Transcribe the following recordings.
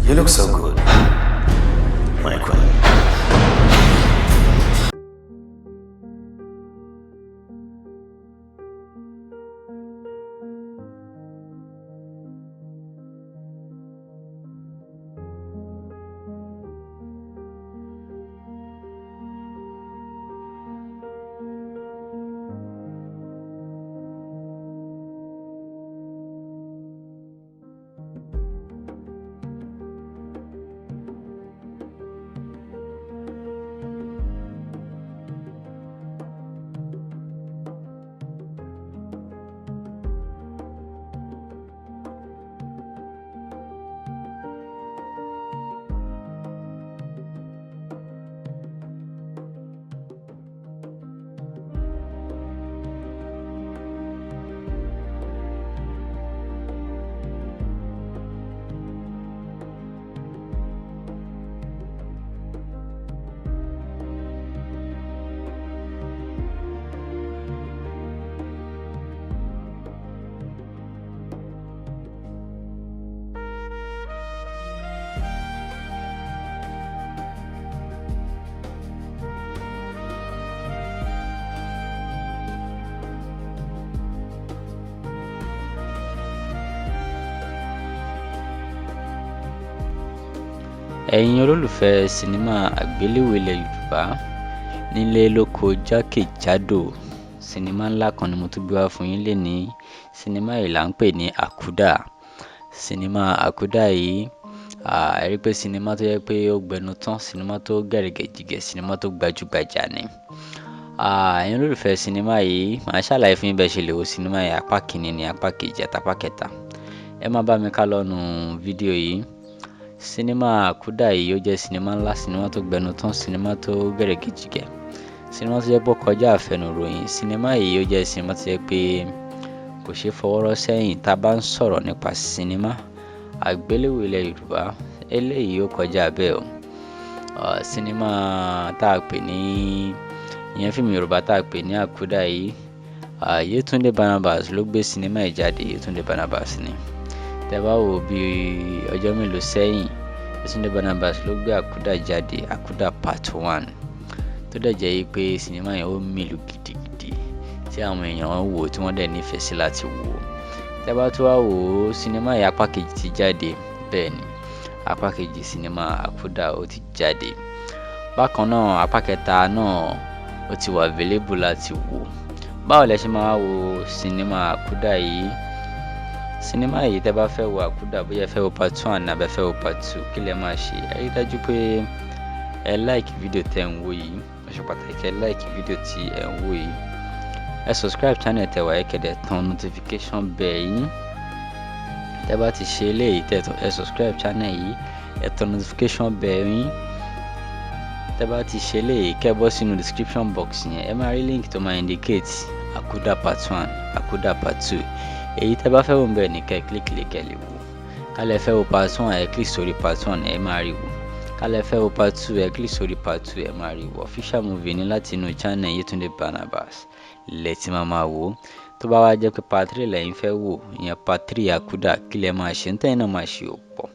You look so good, my queen. Ẹ̀yin olólùfẹ́ sinimá àgbéléwò ilẹ̀ Yorùbá nílé lóko jákèjádò, sinimá ńlá kan ni mo tún gbé wá fún yín lénìí. Sinimá yìí là ń pè ní Àkúdà. Sinimá Àkúdà yìí, ẹ rí pé sinimá tó jẹ́ pé ó gbẹnu tán, sinimá tó gẹ̀rẹ́gẹ̀jigẹ̀, sinimá tó gbajúgbajà ni. Ẹ̀yin olólùfẹ́ sinimá yìí, màá ṣàlàyé fún yín bẹ́ẹ̀ ṣe lè wo sinimá yìí, apá kìíní ní apá kejì àti apá kẹta. Ẹ má bá mi ká lọ́nu fídíò yìí. Sinimá Àkúdà yìí ó jẹ́ sinimá ńlá, sinimá tó gbẹnu tán, sinimá tó gẹ̀rẹ́gẹ̀jigẹ̀, sinimá tó jẹ́ pé ó kọjá àfẹnuròyìn. Sinimá yìí ó jẹ́ sinimá tó jẹ́ pé kò ṣeé fọwọ́ rọ́ sẹ́yìn tá a bá ń sọ̀rọ̀ nípa sinimá àgbéléwò ilẹ̀ Yorùbá. Eléyìí ó kọjá bẹ́ẹ̀ o. Sinimá tá a pè ní ìyẹn fíìmù Yorùbá tá a pè ní Àkúdà yìí, Yétúndé Barnabas ló gbé sinimá yìí jáde. Yétúndé Barnabas ni. Tẹ́ bá wò bí ọjọ́ mélòó sẹ́yìn, Yétúndé Barnabas ló gbé Àkúdà jáde, Àkúdà part 1, tó dẹ̀ jẹ́ yí pé sinimá yẹn ó mìlú gidigidi tí àwọn èèyàn wò tí wọ́n dẹ̀ nífẹ̀ẹ́ sí láti wò. Tẹ́ bá tún wá wò ó, sinimá yìí apá kejì ti jáde. Bẹ́ẹ̀ ni, apá kejì sinimá Àkúdà ó ti jáde. Bákan náà, apá kẹta náà ó ti wà available láti wò. Báwo lẹ ṣe máa wo sinimá Àkúdà yìí? Sinimá yìí, tẹ́ bá fẹ́ wo Àkúdà, bóyá ẹ fẹ́ wo part 1 àbí ẹ fẹ́ wo part 2, kí lẹ máa ṣe? Ẹ rí dájú pé ẹ like fídíò tẹ́ ń wò yìí. Ó ṣe pàtàkì ẹ like fídíò tí ẹ ń wò yìí. Ẹ subscribe channel tẹ́ wà, ẹ kẹ̀dẹ̀ tan notification bell yín. Tẹ́ bá ti ṣe eléyìí, tẹ́ ẹ subscribe channel yìí, ẹ tan notification bell yín. Tẹ́ bá ti ṣe eléyìí, kẹ́ bọ́ sínú description box yẹn, ẹ máa rí link tó máa indicate Àkúdà part 1, Àkúdà part 2. Èyí tẹ́ bá fẹ́ wò ńbẹ̀ ní kẹ́ click lé kẹ́ lè wò. Ká lẹ fẹ́ wo part 1, ẹ click sórí part 1, ẹ máa rí wò. Ká lẹ fẹ́ wo part 2, ẹ click sórí part 2, ẹ máa rí wò. Official movie ní láti inú channel Yétúndé Barnabas lẹ ti máa máa wò. Tó bá wá jẹ́ pé part 3 lẹ́yìn fẹ́ wò, ìyẹn part 3 Àkúdà, kí lẹ máa ṣe? Ntẹ́yìn náà máa ṣe ò pọ̀.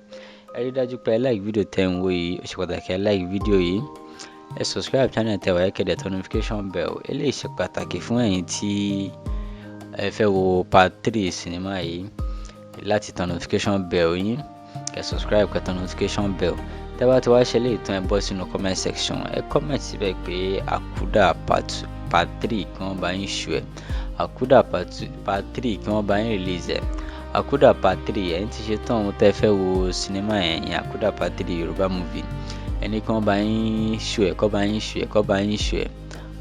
Ẹ rí dájú pé ẹ like fídíò tẹ́ ń wò yìí. Ó ṣe pàtàkì ẹ like fídíò yìí. Ẹ subscribe channel tẹ́ wà, ẹ kẹ̀dẹ̀ tan notification bell. Eléyìí ṣe pàtàkì fún ẹ̀yin tí ẹ fẹ́ wo part 3 sinimá yìí láti tan notification bell yín. Kẹ́ subscribe, kẹ́ tan notification bell. Tẹ́ bá ti wá ṣe eléyìí tán, ẹ bọ́ sínú comment section, ẹ comment síbẹ̀ pé Àkúdà part 3 kí wọ́n bá yín show ẹ̀, Àkúdà part 2, part 3 kí wọ́n bá yín release ẹ̀, Àkúdà part 3. Ẹ̀yin ti ṣe tán ohun tẹ́ fẹ́ wo sinimá yẹn, ìyẹn Àkúdà part 3 Yorùbá movie. Ẹni kí wọ́n bá yín show ẹ̀, kọ́ bá yín show ẹ̀, kọ́ bá yín show ẹ̀,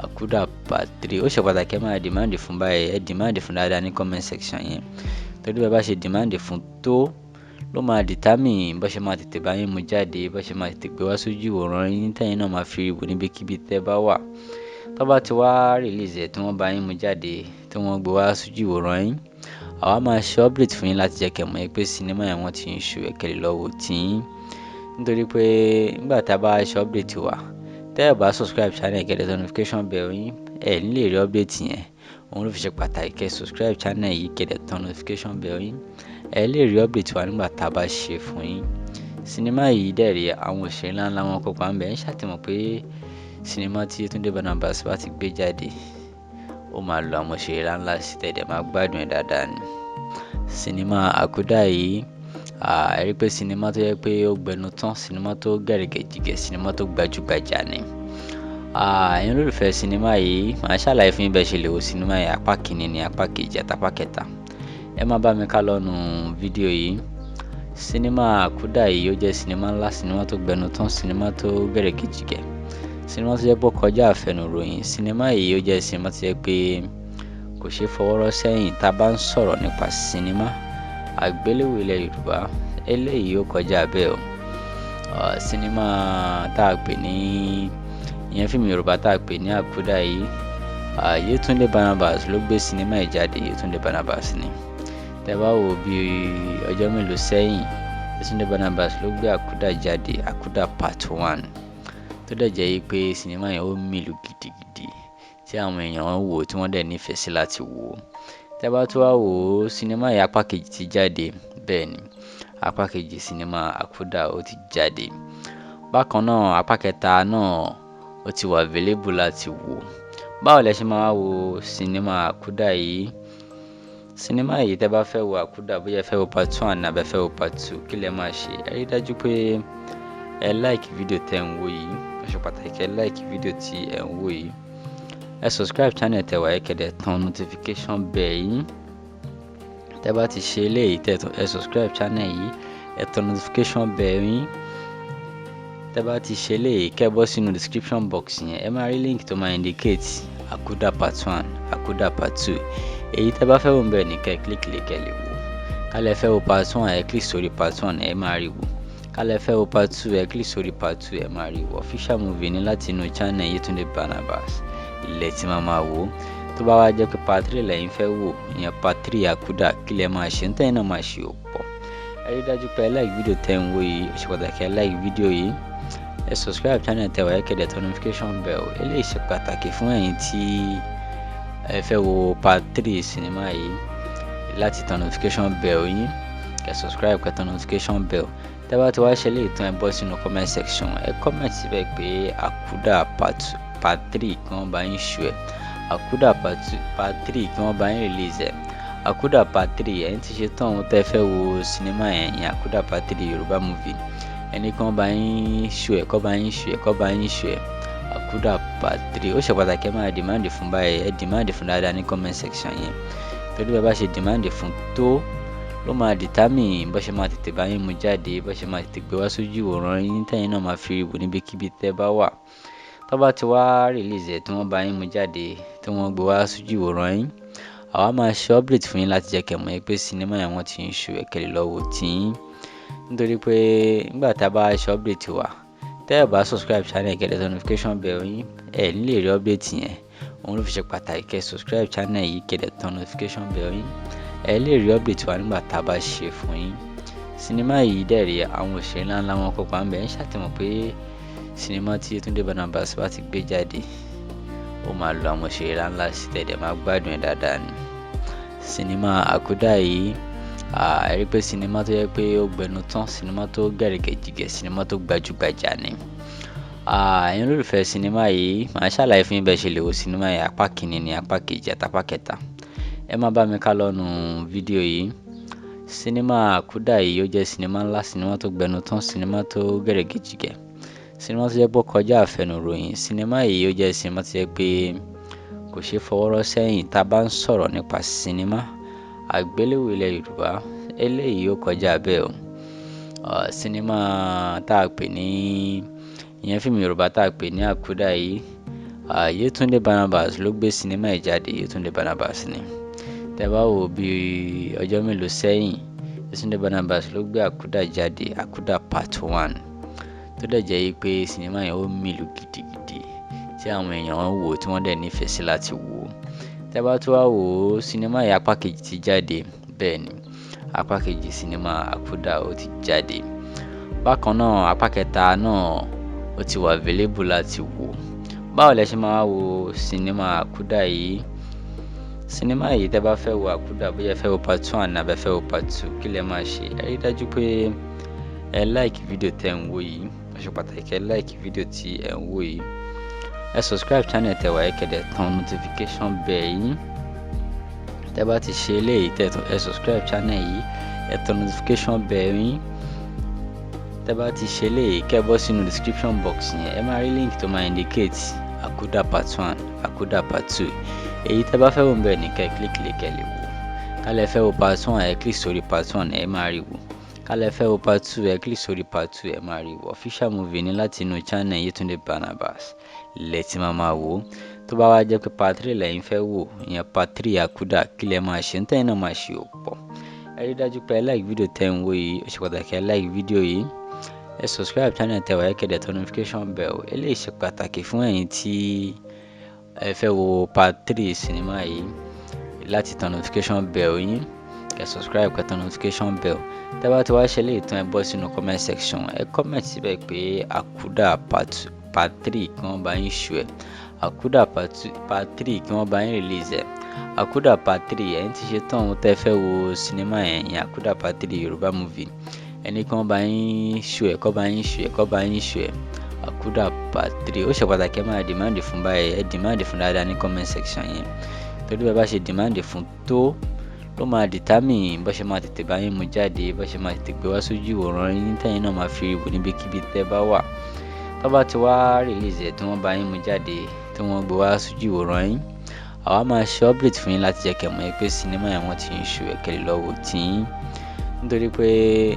Àkúdà part 3. Ó ṣe pàtàkì ẹ máa demand fún báyìí. Ẹ demand fún dáadáa ní comment section yẹn, torí bẹ́ẹ̀ bá ṣe demand fún tó ló máa determine bó ṣe máa tètè bá yín mú jáde, bó ṣe máa tètè gbé wá sójú ìwòran yín, tẹ́yìn náà máa fi wò níbikíbi tẹ́ bá wà. Tó bá ti wá release ẹ̀, tí wọ́n bá yín mú jáde, tí wọ́n gbé wá sójú ìwòran yín, àwa máa ṣe update fún yín láti jẹ́ kẹ́ mọ̀ pé sinimá yẹn wọ́n ti ń show ẹ̀, kẹ́ lè lọ wò tiyín. Nítorí pé nígbà tá a bá ṣe update wa, tẹ́ ẹ bá subscribe channel, kẹ́ dẹ̀ tan notification bell yín, ẹ ní lè rí update yẹn. Òun ló fi ṣe pàtàkì kẹ́ subscribe channel yìí, kẹ́ dẹ̀ tan notification bell yín. Ẹ lè rí update wa nígbà tá a bá ṣe fún yín. Sinimá yìí dẹ̀ rí àwọn òṣèré ńláńlá wọn kópa ńbẹ̀. Ẹ ṣáà ti mọ̀ pé sinimá tí Yétúndé Barnabas bá ti gbé jáde, ó máa lo àwọn òṣèré ńláńlá sí tẹ̀dẹ̀ máa gbádùn ẹ̀ dáadáa ni. Sinimá Àkúdà yìí, ẹ rí pé sinimá tó jẹ́ pé ó gbẹnu tán, sinimá tó gẹ̀rẹ́gẹ̀jigẹ̀, sinimá tó gbajúgbajà ni. Ẹ̀yin olólùfẹ́ sinimá yìí, màá ṣàlàyé fún yín bẹ́ẹ̀ ṣe lè wo sinimá yìí, apá kìíní ní apá kejì àti apá kẹta. Ẹ má bá mi ká lọ́nu fídíò yìí. Sinimá Àkúdà yìí ó jẹ́ sinimá ńlá, sinimá tó gbẹnu tán, sinimá tó gẹ̀rẹ́gẹ̀jigẹ̀, sinimá tó jẹ́ pé ó kọjá àfẹnuròyìn. Sinimá yìí ó jẹ́ sinimá tó jẹ́ pé kò ṣeé fọwọ́ rọ́ sẹ́yìn tá a bá ń sọ̀rọ̀ nípa sinimá àgbéléwò ilẹ̀ Yorùbá. Eléyìí ó kọjá bẹ́ẹ̀ o. Sinimá tá a pè ní ìyẹn fíìmù Yorùbá tá a pè ní Àkúdà yìí, Yétúndé Barnabas ló gbé sinimá yìí jáde. Yétúndé Barnabas ni. Tẹ́ bá wò bí ọjọ́ mélòó sẹ́yìn, Yétúndé Barnabas ló gbé Àkúdà jáde, Àkúdà part one, tó dẹ̀ jẹ́ pé sinimá yẹn ó mìlú gidigidi tí àwọn èèyàn ń wò tí wọ́n dẹ̀ nífẹ̀ẹ́ sí láti wò ó. Tẹ́ bá tún wá wò ó, sinimá yìí apá kejì ti jáde. Bẹ́ẹ̀ ni, apá kejì sinimá Àkúdà ó ti jáde. Bákan náà, apá kẹta náà ó ti wà available láti wò. Báwo lẹ ṣe máa wo sinimá Àkúdà yìí? Sinimá yìí, tẹ́ bá fẹ́ wo Àkúdà, bóyá ẹ fẹ́ wo part one àbí ẹ fẹ́ wo part two, kí lẹ máa ṣe? Ẹ rí dájú pé ẹ like fídíò tẹ́ ń wò yìí. Ó ṣe pàtàkì ẹ like fídíò tí ẹ ń wò yìí. Ẹ subscribe channel tẹ́ wà, ẹ kẹ̀dẹ̀ tan notification bell yín. Tẹ́ bá ti ṣe eléyìí, tẹ́ ẹ subscribe channel yìí, ẹ tan notification bell yín. Tẹ́ bá ti ṣe eléyìí, kẹ́ bọ́ sínú description box yẹn, ẹ máa rí link tó máa indicate Àkúdà part one, Àkúdà part two. Èyí tẹ́ bá fẹ́ wò ńbẹ̀ ní kẹ́ click lé kẹ́ lè wò. Ká lẹ fẹ́ wo part one, ẹ click sórí part one, ẹ máa rí wò. Ká lẹ fẹ́ wo part two, ẹ click sórí part two, ẹ máa rí wò. Official movie ní láti inú channel Yétúndé Barnabas ilẹ̀ tí máa máa wò. Tó bá wá jẹ́ pé part three lẹ́yìn fẹ́ wò, ìyẹn part three Àkúdà, kí lẹ máa ṣe? Ntẹ́yìn náà máa ṣe ò pọ̀. Ẹ rí dájú pé ẹ like fídíò tẹ́ ń wò yìí. Ó ṣe pàtàkì ẹ like fídíò yìí. Ẹ subscribe channel tẹ́ wà, ẹ kẹ̀dẹ̀ tẹ notification bell. Eléyìí ṣe pàtàkì fún ẹ̀yin tí ẹ fẹ́ wo part three sinimá yìí láti tan notification bell yín. Kẹ́ subscribe, kẹ́ tan notification bell. Tẹ́ bá ti wá ṣe eléyìí tán, ẹ bọ́ sínú comment section, ẹ comment síbẹ̀ pé Àkúdà part three kí wọ́n bá yín shoot ẹ̀, Àkúdà part two, part three kí wọ́n bá yín release ẹ̀, Àkúdà part three. Ẹ̀yin ti ṣe tán ohun tẹ́ fẹ́ wo sinimá yẹn, ìyẹn Àkúdà part three Yorùbá movie. Ẹni kí wọ́n bá yín shoot ẹ̀, kọ́ bá yín shoot ẹ̀, kọ́ bá yín shoot ẹ̀, Àkúdà part three. Ó ṣe pàtàkì ẹ máa demand fún báyìí. Ẹ demand fún dáadáa ní comment section yẹn, torí bí ẹ bá ṣe demand fún tó ló máa determine bó ṣe máa tètè bá yín mú jáde, bó ṣe máa tètè gbé wá sójú ìwòran yín, tẹ́yin náà máa fi rí wò níbikíbi tẹ́ bá wà. Tó bá ti wá release ẹ̀, tí wọ́n bá yín mú jáde, tí wọ́n gbé wá sójú ìwòran yín, àwa máa ṣe update fún yín láti jẹ́ kẹ́ mọ̀ pé sinimá yẹn wọ́n ti ń shoot ẹ̀, kẹ́ lè lọ wò tíyín. Nítorí pé nígbà tá a bá ṣe update wa, tẹ́ ẹ bá subscribe channel, kẹ́ ẹ tẹ notification bell yín, ẹ ní lè rí update yẹn. Òun ló fi ṣe pàtàkì kẹ́ subscribe channel yìí, kẹ́ ẹ tẹ notification bell yín, ẹ lè rí update wa nígbà tá a bá ṣe fún yín. Sinimá yìí dẹ̀ rí àwọn òṣèré ńláńlá wọn kópa ńbẹ̀. Ẹ ṣáà ti mọ̀ pé sinimá tí Yétúndé Barnabas bá ti gbé jáde, ó máa lo àwọn òṣèré ńláńlá sí tẹ̀dẹ̀ máa gbádùn ẹ̀ dáadáa ni. Sinimá Àkúdà yìí, ẹ rí pé sinimá tó jẹ́ pé ó gbẹnu tán, sinimá tó gẹ̀rẹ́gẹ̀jigẹ̀, sinimá tó gbajúgbajà ni. Ẹ̀yin olólùfẹ́ sinimá yìí, màá ṣàlàyé fún yín bẹ́ẹ̀ ṣe lè wo sinimá yìí, apá kìíní ní apá kejì àti apá kẹta. Ẹ má bá mi ká lọ́nu fídíò yìí. Sinimá Àkúdà yìí ó jẹ́ sinimá ńlá, sinimá tó gbẹnu tán, sinimá tó gẹ̀rẹ́gẹ̀jigẹ̀, sinimá tó jẹ́ pé ó kọjá àfẹnuròyìn. Sinimá yìí ó jẹ́ sinimá tó jẹ́ pé kò ṣeé fọwọ́ rọ́ sẹ́yìn tá a bá ń sọ̀rọ̀ nípa sinimá àgbéléwò ilẹ̀ Yorùbá. Eléyìí ó kọjá bẹ́ẹ̀ o. Sinimá tá a pè ní ìyẹn fíìmù Yorùbá tá a pè ní Àkúdà yìí, Yétúndé Barnabas ló gbé sinimá yìí jáde. Yétúndé Barnabas ni. Tẹ́ bá wò bí ọjọ́ mélòó sẹ́yìn, Yétúndé Barnabas ló gbé Àkúdà jáde, Àkúdà part one, tó dẹ̀ jẹ́ pé sinimá yẹn ó mìlú gidigidi tí àwọn èèyàn ń wò tí wọ́n dẹ̀ nífẹ̀ẹ́ sí láti wò ó. Tẹ́ bá tún wá wò ó, sinimá yìí apá kejì ti jáde. Bẹ́ẹ̀ ni, apá kejì sinimá Àkúdà ó ti jáde. Bákan náà, apá kẹta náà ó ti wà available láti wò. Báwo lẹ ṣe máa wo sinimá Àkúdà yìí? Sinimá yìí, tẹ́ bá fẹ́ wo Àkúdà, bóyá ẹ fẹ́ wo part one àbí ẹ fẹ́ wo part two, kí lẹ máa ṣe? Ẹ rí dájú pé Ẹ like fídíò tẹ́ ń wò yìí, ó ṣe pàtàkì ẹ like fídíò tí ẹ ń wò yìí. Ẹ subscribe channel tẹ́ wà, ẹ kẹ̀dẹ̀ tan notification bell yín. Tẹ́ bá ti ṣe eléyìí, tẹ́ ẹ subscribe channel yìí, ẹ tan notification bell yín. Tẹ́ bá ti ṣe eléyìí, kẹ́ bọ́ sínú description box yẹn, ẹ máa rí link tó máa indicate Àkúdà part 1, Àkúdà part 2. Èyí tẹ́ bá fẹ́ wò ńbẹ̀ ní kẹ́ click lé, kẹ́ lè wò. Ká lẹ fẹ́ wo part 1, ẹ click sórí part 1, ẹ máa rí wò. Ká lẹ fẹ́ wo part 2, ẹ click sórí part 2, ẹ máa rí wò. Official movie ní láti inú channel Yetunde Barnabas lẹ ti máa wò ó. Tó bá wá jẹ́ pé part 3 lẹ́yìn fẹ́ wò, ìyẹn part 3 Àkúdà, kí lẹ máa ṣe? Ntẹ́yìn náà máa ṣe ò pọ̀. Ẹ rí dájú pé ẹ like fídíò tẹ́ ń wò yìí, ó ṣe pàtàkì ẹ like fídíò yìí. Ẹ subscribe channel tẹ́ wà, ẹ kẹ̀dẹ̀ tẹ notification bell. Eléyìí ṣe pàtàkì fún ẹ̀yin tí ẹ fẹ́ wo part 3 sinimá yìí láti tan notification bell yín. Kẹ́ subscribe, kẹ́ tan notification bell. Tẹ́ bá ti wá ṣe eléyìí tán, ẹ bọ́ sínú comment section, ẹ comment síbẹ̀ pé Àkúdà part 3 kí wọ́n bá yín shoot ẹ̀, Àkúdà part 2, part 3 kí wọ́n bá yín release ẹ̀, Àkúdà part 3. Ẹ̀yin ti ṣe tán ohun tẹ́ fẹ́ wo sinimá yẹn, ìyẹn Àkúdà part 3 Yorùbá movie. Ẹni kí wọ́n bá yín shoot ẹ̀, kọ́ bá yín shoot ẹ̀, kọ́ bá yín shoot ẹ̀, Àkúdà part 3. Ó ṣe pàtàkì ẹ máa demand fún báyìí, ẹ demand fún dáadáa ní comment section yẹn, torí bẹ́ẹ̀ bá ṣe demand fún tó ló máa determine bó ṣe máa tètè bá yín mú jáde, bó ṣe máa tètè gbé wá sójú ìwòran yín, tẹ́yìn náà máa fi rí wò níbikíbi tẹ́ bá wà. Tó bá ti wá release ẹ̀, tí wọ́n bá yín mú jáde, tí wọ́n gbé wá sójú ìwòran yín, àwa máa ṣe update fún yín láti jẹ́ kẹ́ mọ̀ pé sinimá yẹn wọ́n ti ń shoot ẹ̀, kẹ́ lè lọ wò tí yín. Nítorí pé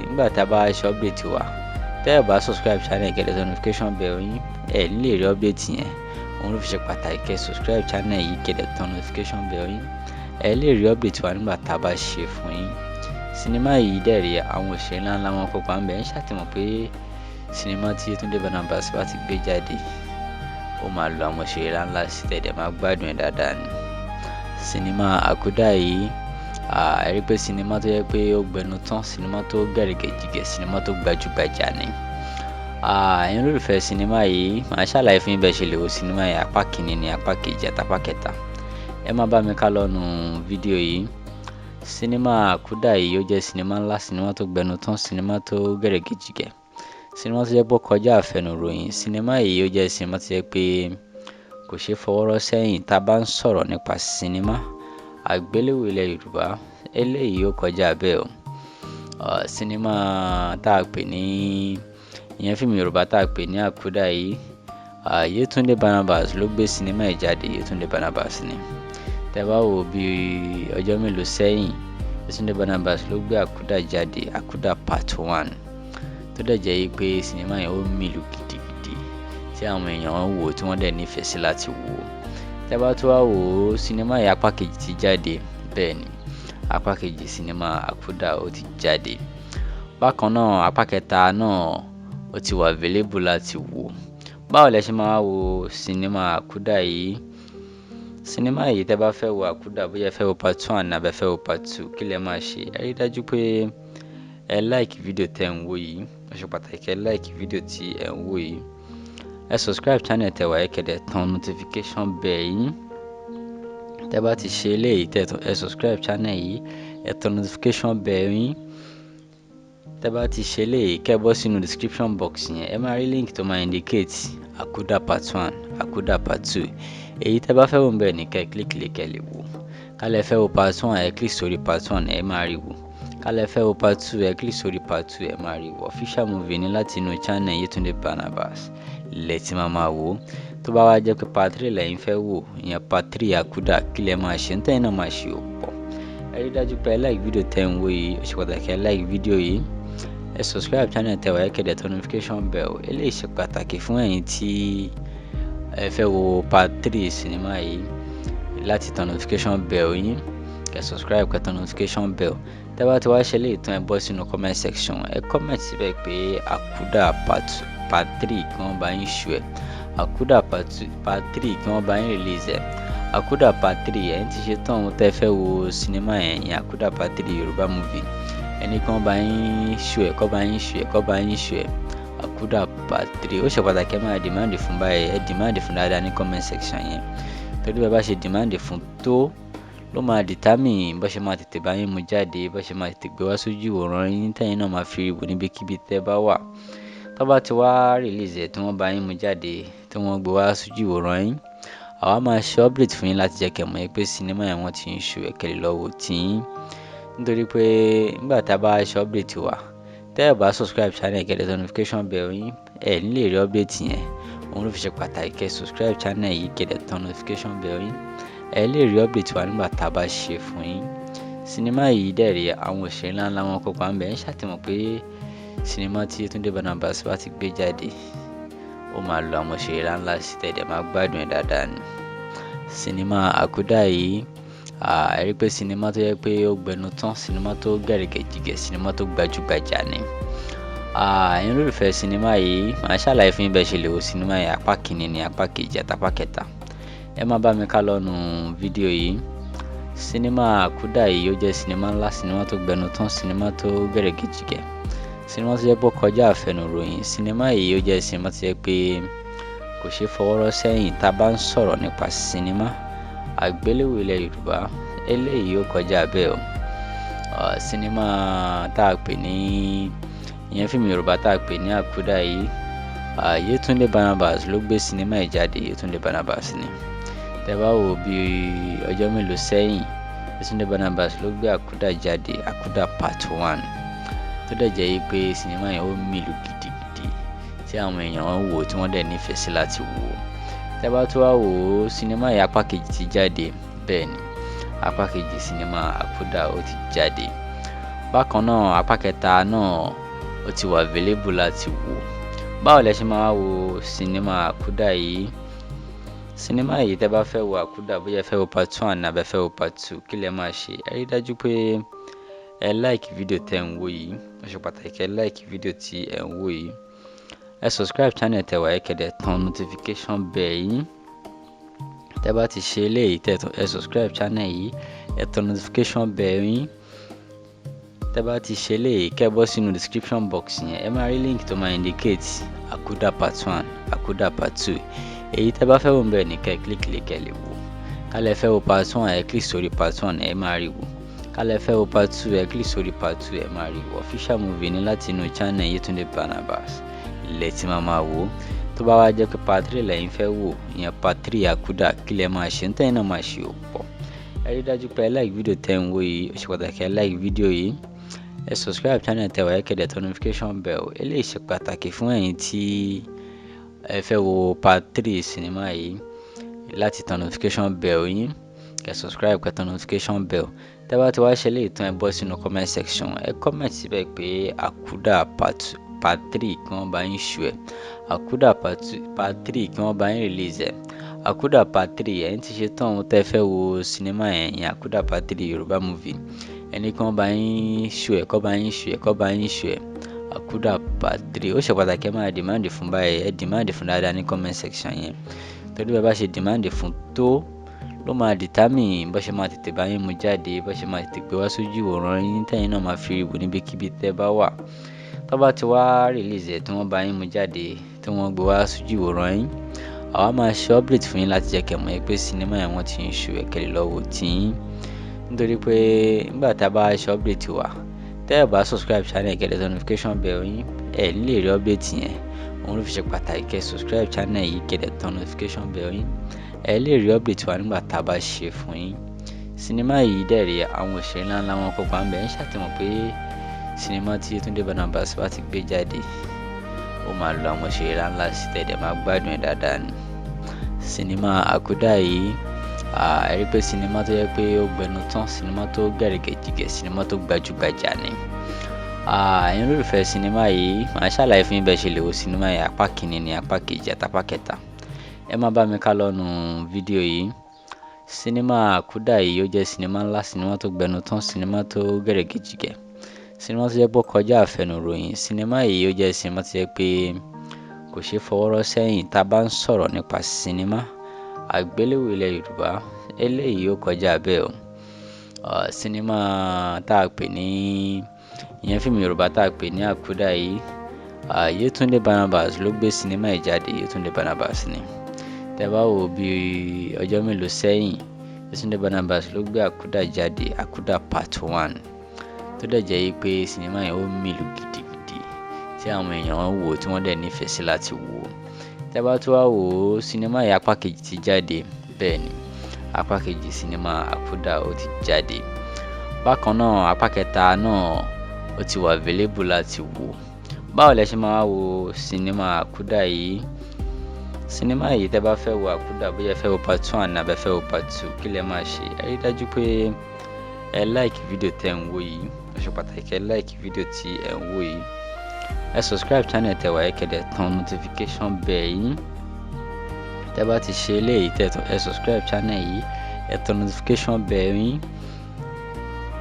nígbà tá a bá ṣe update wa, tẹ́ ẹ bá subscribe channel, kẹ́ lè notification bell yín, ẹ ní lè rí update yẹn. Òun ló fi ṣe pàtàkì kẹ́ subscribe channel yìí, kẹ́ dẹ̀ tan notification bell yín, ẹ lè rí update wa nígbà tá a bá ṣe fún yín. Sinimá yìí dẹ̀ rí àwọn òṣèré ńláńlá wọn kópa ńbẹ̀. Ń ṣàtìmọ̀ pé sinimá tí Yétúndé Barnabas bá ti gbé jáde, ó máa lo àwọn òṣèré ńláńlá sí, tẹ̀dẹ̀ máa gbádùn ẹ̀ dáadáa ni. Sinimá Àkúdà yìí, ẹ rí pé sinimá tó yẹ pé ó gbẹnu tán, sinimá tó gẹ̀rẹ́gẹ̀jigẹ̀, sinimá tó gbajúgbajà ni. Ẹ̀yin olólùfẹ́ sinimá yìí, màá ṣàlàyé fún yín bẹ́ẹ̀ ṣe lè wo sinimá yìí, apá kìíní ní apá kejì àti apá kẹta. Ẹ má bá mi ká lọ́nu fídíò yìí. Sinimá Àkúdà yìí, ó jẹ́ sinimá ńlá, sinimá tó gbẹnu tán, sinimá tó gẹ̀rẹ́gẹ̀jigẹ̀, sinimá tó jẹ́ pé ó kọjá àfẹnuròyìn. Sinimá yìí, ó jẹ́ sinimá tó jẹ́ pé kò ṣeé fọwọ́ rọ́ sẹ́yìn tá a bá ń sọ̀rọ̀ nípa sinimá àgbéléwò ilẹ̀ Yorùbá. Eléyìí ó kọjá bẹ́ẹ̀ o. Sinimá tá a pè ní ìyẹn fíìmù Yorùbá tá a pè ní Àkúdà yìí, Yétúndé Barnabas ló gbé sinimá yìí jáde. Yétúndé Barnabas ni. Tẹ́ bá wò bí ọjọ́ mélòó sẹ́yìn, Yétúndé Barnabas ló gbé Àkúdà jáde, Àkúdà part 1, tó dẹ̀ jẹ́ yí pé sinimá yẹn ó mìlú gidigidi, tí àwọn èèyàn wò, tí wọ́n dẹ̀ nífẹ̀ẹ́ sí láti wò ó. Tẹ́ bá tún wá wò ó, sinimá yìí apá kejì ti jáde. Bẹ́ẹ̀ ni, apá kejì sinimá Àkúdà ó ti jáde. Bákan náà, apá kẹta náà ó ti wà available láti wò. Báwo lẹ ṣe máa wo sinimá Àkúdà yìí? Sinimá yìí, tẹ́ bá fẹ́ wo Àkúdà, bóyá ẹ fẹ́ wo part 1 àbí ẹ fẹ́ wo part 2, kí lẹ máa ṣe? Ẹ rí dájú pé ẹ like fídíò tẹ́ ń wò yìí, ó ṣe pàtàkì ẹ like fídíò tí ẹ ń wò yìí. Ẹ subscribe channel tẹ́ wà, ẹ kẹ̀dẹ̀ tan notification bell yín. Tẹ́ bá ti ṣe eléyìí, tẹ́ ẹ subscribe channel yìí, ẹ tan notification bell yín. Tẹ́ bá ti ṣe eléyìí, kẹ́ bọ́ sínú description box yẹn, ẹ máa rí link tó máa indicate Àkúdà part 1, Àkúdà part 2. Èyí tẹ́ bá fẹ́ wò ńbẹ̀ ní kẹ́ click lé, kẹ́ lè wò. Ká lẹ fẹ́ wo part 1, ẹ click sórí part 1, ẹ máa rí wò. Ká lẹ fẹ́ wo part 2, ẹ click sórí part 2, ẹ máa rí wò. Official movie ní láti inú channel Yétúndé Barnabas lẹ ti máa wò ó. Tó bá wá jẹ́ pé part 3 lẹ́yìn fẹ́ wò, ìyẹn part 3 Àkúdà, kí lẹ máa ṣe? Ntẹ́yìn náà máa ṣe ò pọ̀. Ẹ rí dájú pé ẹ like fídíò tẹ́ ń wò yìí, ó ṣe pàtàkì ẹ like fídíò yìí. Ẹ subscribe channel tẹ́ wà, ẹ kẹ̀dẹ̀ tẹ notification bell. Eléyìí ṣe pàtàkì fún ẹ̀yin tí ẹ fẹ́ wo part 3 sinimá yìí láti tan notification bell yín. Kẹ́ subscribe, kẹ́ tan notification bell. Tẹ́ bá ti wá ṣe eléyìí tán, ẹ bọ́ sínú comment section, ẹ comment síbẹ̀ pé Àkúdà part 3 kí wọ́n bá yín shoot ẹ̀, Àkúdà part 2, part 3 kí wọ́n bá yín release ẹ̀, Àkúdà part 3. Ẹ̀yin ti ṣe tán ohun tẹ́ fẹ́ wo sinimá yẹn, ìyẹn Àkúdà part 3 Yorùbá movie. Ẹni kí wọ́n bá yín shoot ẹ̀, kọ́ bá yín shoot ẹ̀, kọ́ bá yín shoot ẹ̀, Àkúdà part 3. Ó ṣe pàtàkì ẹ máa demand fún báyìí, ẹ demand fún dáadáa ní comment section yẹn, torí bẹ́ẹ̀ bá ṣe demand fún tó ló ló máa determine bó ṣe máa tètè bá yín mú jáde, bó ṣe máa tètè gbé wá sójú ìwòran yín tẹ́yin náà máa fi rí wò níbikíbi tẹ́ bá wà. Tó bá ti wá release ẹ̀ tí wọ́n bá yín mú jáde, tí wọ́n gbé wá sójú ìwòran yín, àwa máa ṣe update fún yín láti jẹ́ kí ẹ mọ̀ pé sinimá yẹn wọ́n ti ń show ẹ̀ kẹ́ lè lọ wò tiyín. Nítorí pé nígbà tá a bá ṣe update wa, tẹ́ ẹ bá subscribe channel kẹ́ lè notification bell yín, ẹ ní lè rí update yẹn. Òun ló fi ṣe pàtàkì kẹ́ subscribe channel yìí kẹ́ dẹ̀ tan notification bell yín. Ẹ lè rí update wa nígbà tá a bá ṣe fún yín. Sinimá yìí dẹ̀ rí àwọn òṣèré ńláńlá wọn kópa ńbẹ̀. Ẹ ṣáà ti mọ̀ pé sinimá tí Yétúndé Barnabas bá ti gbé jáde, ó máa lo àwọn òṣèré ńláńlá sí tẹ́ dẹ̀ máa gbádùn ẹ̀ dáadáa ni. Sinimá Àkúdà yìí, ẹ rí pé sinimá tó jẹ́ pé ó gbẹnu tán, sinimá tó gẹ̀rẹ́gẹ̀jigẹ̀, sinimá tó gbajúgbajà ni. Ẹ̀yin olólùfẹ́ sinimá yìí, màá ṣàlàyé fún yín bẹ́ẹ̀ ṣe lè wo sinimá yìí, apá kìíní ní apá kejì àti apá kẹta. Ẹ má bá mi ká lọ́nu fídíò yìí. Sinimá Àkúdà yìí ó jẹ́ sinimá ńlá, sinimá tó gbẹnu tán, sinimá tó gẹ̀rẹ́gẹ̀jigẹ̀, sinimá tó jẹ́ pé ó kọjá àfẹnuròyìn. Sinimá yìí ó jẹ́ sinimá tó jẹ́ pé kò ṣeé fọwọ́ rọ́ sẹ́yìn tá a bá ń sọ̀rọ̀ nípa sinimá àgbéléwò ilẹ̀ Yorùbá. Eléyìí ó kọjá bẹ́ẹ̀ o. Sinimá tá a pè ní ìyẹn fíìmù Yorùbá tá a pè ní Àkúdà yìí, Yétúndé Barnabas ló gbé sinimá yìí jáde. Yétúndé Barnabas ni. Tẹ́ bá wò bí ọjọ́ mélòó sẹ́yìn, Yétúndé Barnabas ló gbé Àkúdà jáde, Àkúdà part one, tó dẹ̀ jẹ́ yí pé sinimá yẹn ó mìlú gidigidi tí àwọn èèyàn wò tí wọ́n dẹ̀ nífẹ̀ẹ́ sí láti wò. Tẹ́ bá tún wá wò ó, sinimá yìí apá kejì ti jáde. Bẹ́ẹ̀ ni, apá kejì sinimá Àkúdà ó ti jáde. Bákan náà, apá kẹta náà ó ti wà available láti wò. Báwo lẹ ṣe máa wo sinimá Àkúdà yìí? Sinimá yìí, tẹ́ bá fẹ́ wo Àkúdà, bóyá ẹ fẹ́ wo part one àbí ẹ fẹ́ wo part two, kí lẹ máa ṣe? Ẹ rí dájú pé ẹ like fídíò tẹ́ ń wò yìí. Ó ṣe pàtàkì ẹ like fídíò tí ẹ ń wò yìí. Ẹ subscribe channel tẹ́ wà, ẹ kẹ́ dẹ̀ tan notification bell yín. Tẹ́ bá ti ṣe eléyìí, tẹ́ ẹ subscribe channel yìí, ẹ tan notification bell yín. Tẹ́ bá ti ṣe eléyìí, kẹ́ bọ́ sínú description box yẹn, ẹ máa rí link tó máa indicate Àkúdà part one, Àkúdà part two. Èyí tẹ́ bá fẹ́ wò ńbẹ̀ ní kẹ́ click lé kẹ́ lè wò. Ká lẹ fẹ́ wo part one, ẹ click sórí part one, ẹ máa rí wò. Ká lẹ fẹ́ wo part two, ẹ click sórí part two, ẹ máa rí wò. Official movie ní láti inú channel Yétúndé Barnabas lẹ tí máa máa wò. Tó bá wá jẹ́ pé part three lẹ́yìn fẹ́ wò, ìyẹn part three Àkúdà, kí lẹ máa ṣe? Ntẹ́yìn náà máa ṣe ò pọ̀. Ẹ rí dájú pé ẹ like fídíò tẹ́ ń wò yìí. Ó ṣe pàtàkì ẹ like fídíò yìí. Ẹ subscribe channel tẹ́ wà, ẹ kẹ́ dẹ̀ tan notification bell. Eléyìí ṣe pàtàkì fún ẹ̀yin tí ẹ fẹ́ wo part three sinimá yìí láti tan notification bell yín. Kẹ́ subscribe, kẹ́ tan notification bell. Tẹ́ bá ti wá ṣe eléyìí tán, ẹ bọ́ sínú comment section, ẹ comment síbẹ̀ pé Àkúdà part three kí wọ́n bá yín shoot ẹ̀, Àkúdà part two, part three kí wọ́n bá yín release ẹ̀, Àkúdà part three. Ẹ̀yin ti ṣe tán ohun tẹ́ fẹ́ wo sinimá yẹn, ìyẹn Àkúdà part three Yorùbá movie. Ẹni kí wọ́n bá yín shoot ẹ̀, kọ́ bá yín shoot ẹ̀, kọ́ bá yín shoot ẹ̀, Àkúdà part three. Ó ṣe pàtàkì ẹ máa demand fún báyìí. Ẹ demand fún dáadáa ní comment section yẹn, torí bẹ́ẹ̀ bá ṣe demand fún tó ló máa determine bó ṣe máa tètè bá yín mú jáde, bó ṣe máa tètè gbé wá sójú ìwòran yín tẹ́yin náà máa fi rí wò níbikíbi tẹ́ bá wà. Tó bá ti wá release ẹ̀ tí wọ́n bá yín mú jáde, tí wọ́n gbé wá sójú ìwòran yín, àwa máa ṣe update fún yín láti jẹ́ kẹ́ mọ̀ pé sinimá yẹn wọ́n ti ń shoot ẹ̀ kẹ́ lè lọ wò tiyín. Nítorí pé nígbà tá a bá ṣe update wa, tẹ́ ẹ bá subscribe channel kẹ́ dẹ̀ notification bell yín, ẹ ní lè rí update yẹn. Òun ló fi ṣe pàtàkì kẹ́ subscribe channel yìí kẹ́ dẹ̀ tan notification bell yín. Ẹ lè rí update wa nígbà tá a bá ṣe fún yín. Sinimá yìí dẹ̀ rí àwọn òṣèré ńláńlá wọn kópa ńbẹ̀. Ẹ ṣáà ti mọ̀ pé sinimá tí Yétúndé Barnabas bá ti gbé jáde, ó máa lo àwọn òṣèré ńláńlá sí tẹ́ dẹ̀ máa gbádùn ẹ̀ dáadáa ni. Sinimá Àkúdà yìí, ẹ rí pé sinimá tó jẹ́ pé ó gbẹnu tán, sinimá tó gẹ̀rẹ́gẹ̀jigẹ̀, sinimá tó gbajúgbajà ni. Ẹ̀yin olólùfẹ́ sinimá yìí, màá ṣàlàyé fún yín bẹ́ẹ̀ ṣe lè wo sinimá yìí, apá kìíní ní apá kejì àti apá kẹta. Ẹ má bá mi ká lọ́nu fídíò yìí. Sinimá Àkúdà yìí ó jẹ́ sinimá ńlá, sinimá tó gbẹnu tán, sinimá tó gẹ̀rẹ́gẹ̀jigẹ̀, sinimá tó jẹ́ pé ó kọjá àfẹnuròyìn. Sinimá yìí ó jẹ́ sinimá tó jẹ́ pé kò ṣeé fọwọ́ rọ́ sẹ́yìn tá a bá ń sọ̀rọ̀ nípa sinimá àgbéléwò ilẹ̀ Yorùbá. Eléyìí ó kọjá bẹ́ẹ̀ o. Sinimá tá a pè ní ìyẹn fíìmù Yorùbá tá a pè ní Àkúdà yìí, Yétúndé Barnabas ló gbé sinimá yìí jáde. Yétúndé Barnabas ni. Tẹ́ bá wò bí ọjọ́ mélòó sẹ́yìn, Yétúndé Barnabas ló gbé Àkúdà jáde, Àkúdà part one, tó dẹ̀ jẹ́ yí pé sinimá yẹn ó mìlú gidigidi tí àwọn èèyàn wò tí wọ́n dẹ̀ nífẹ̀ẹ́ sí láti wò. Tẹ́ bá tún wá wò ó, sinimá yìí apá kejì ti jáde. Bẹ́ẹ̀ ni, apá kejì sinimá Àkúdà ó ti jáde. Bákan náà, apá kẹta náà ó ti wà available láti wò. Báwo lẹ ṣe máa wo sinimá Àkúdà yìí? Sinimá yìí, tẹ́ bá fẹ́ wo Àkúdà, bóyá ẹ fẹ́ wo part one àbí ẹ fẹ́ wo part two, kí lẹ máa ṣe? Ẹ rí dájú pé ẹ like fídíò tẹ́ ń wò yìí. Ó ṣe pàtàkì ẹ like fídíò tí ẹ ń wò yìí. Ẹ subscribe channel tẹ́ wà, ẹ kẹ̀dẹ̀ tan notification bell yín. Tẹ́ bá ti ṣe eléyìí, tẹ́ ẹ subscribe channel yìí, ẹ tan notification bell yín.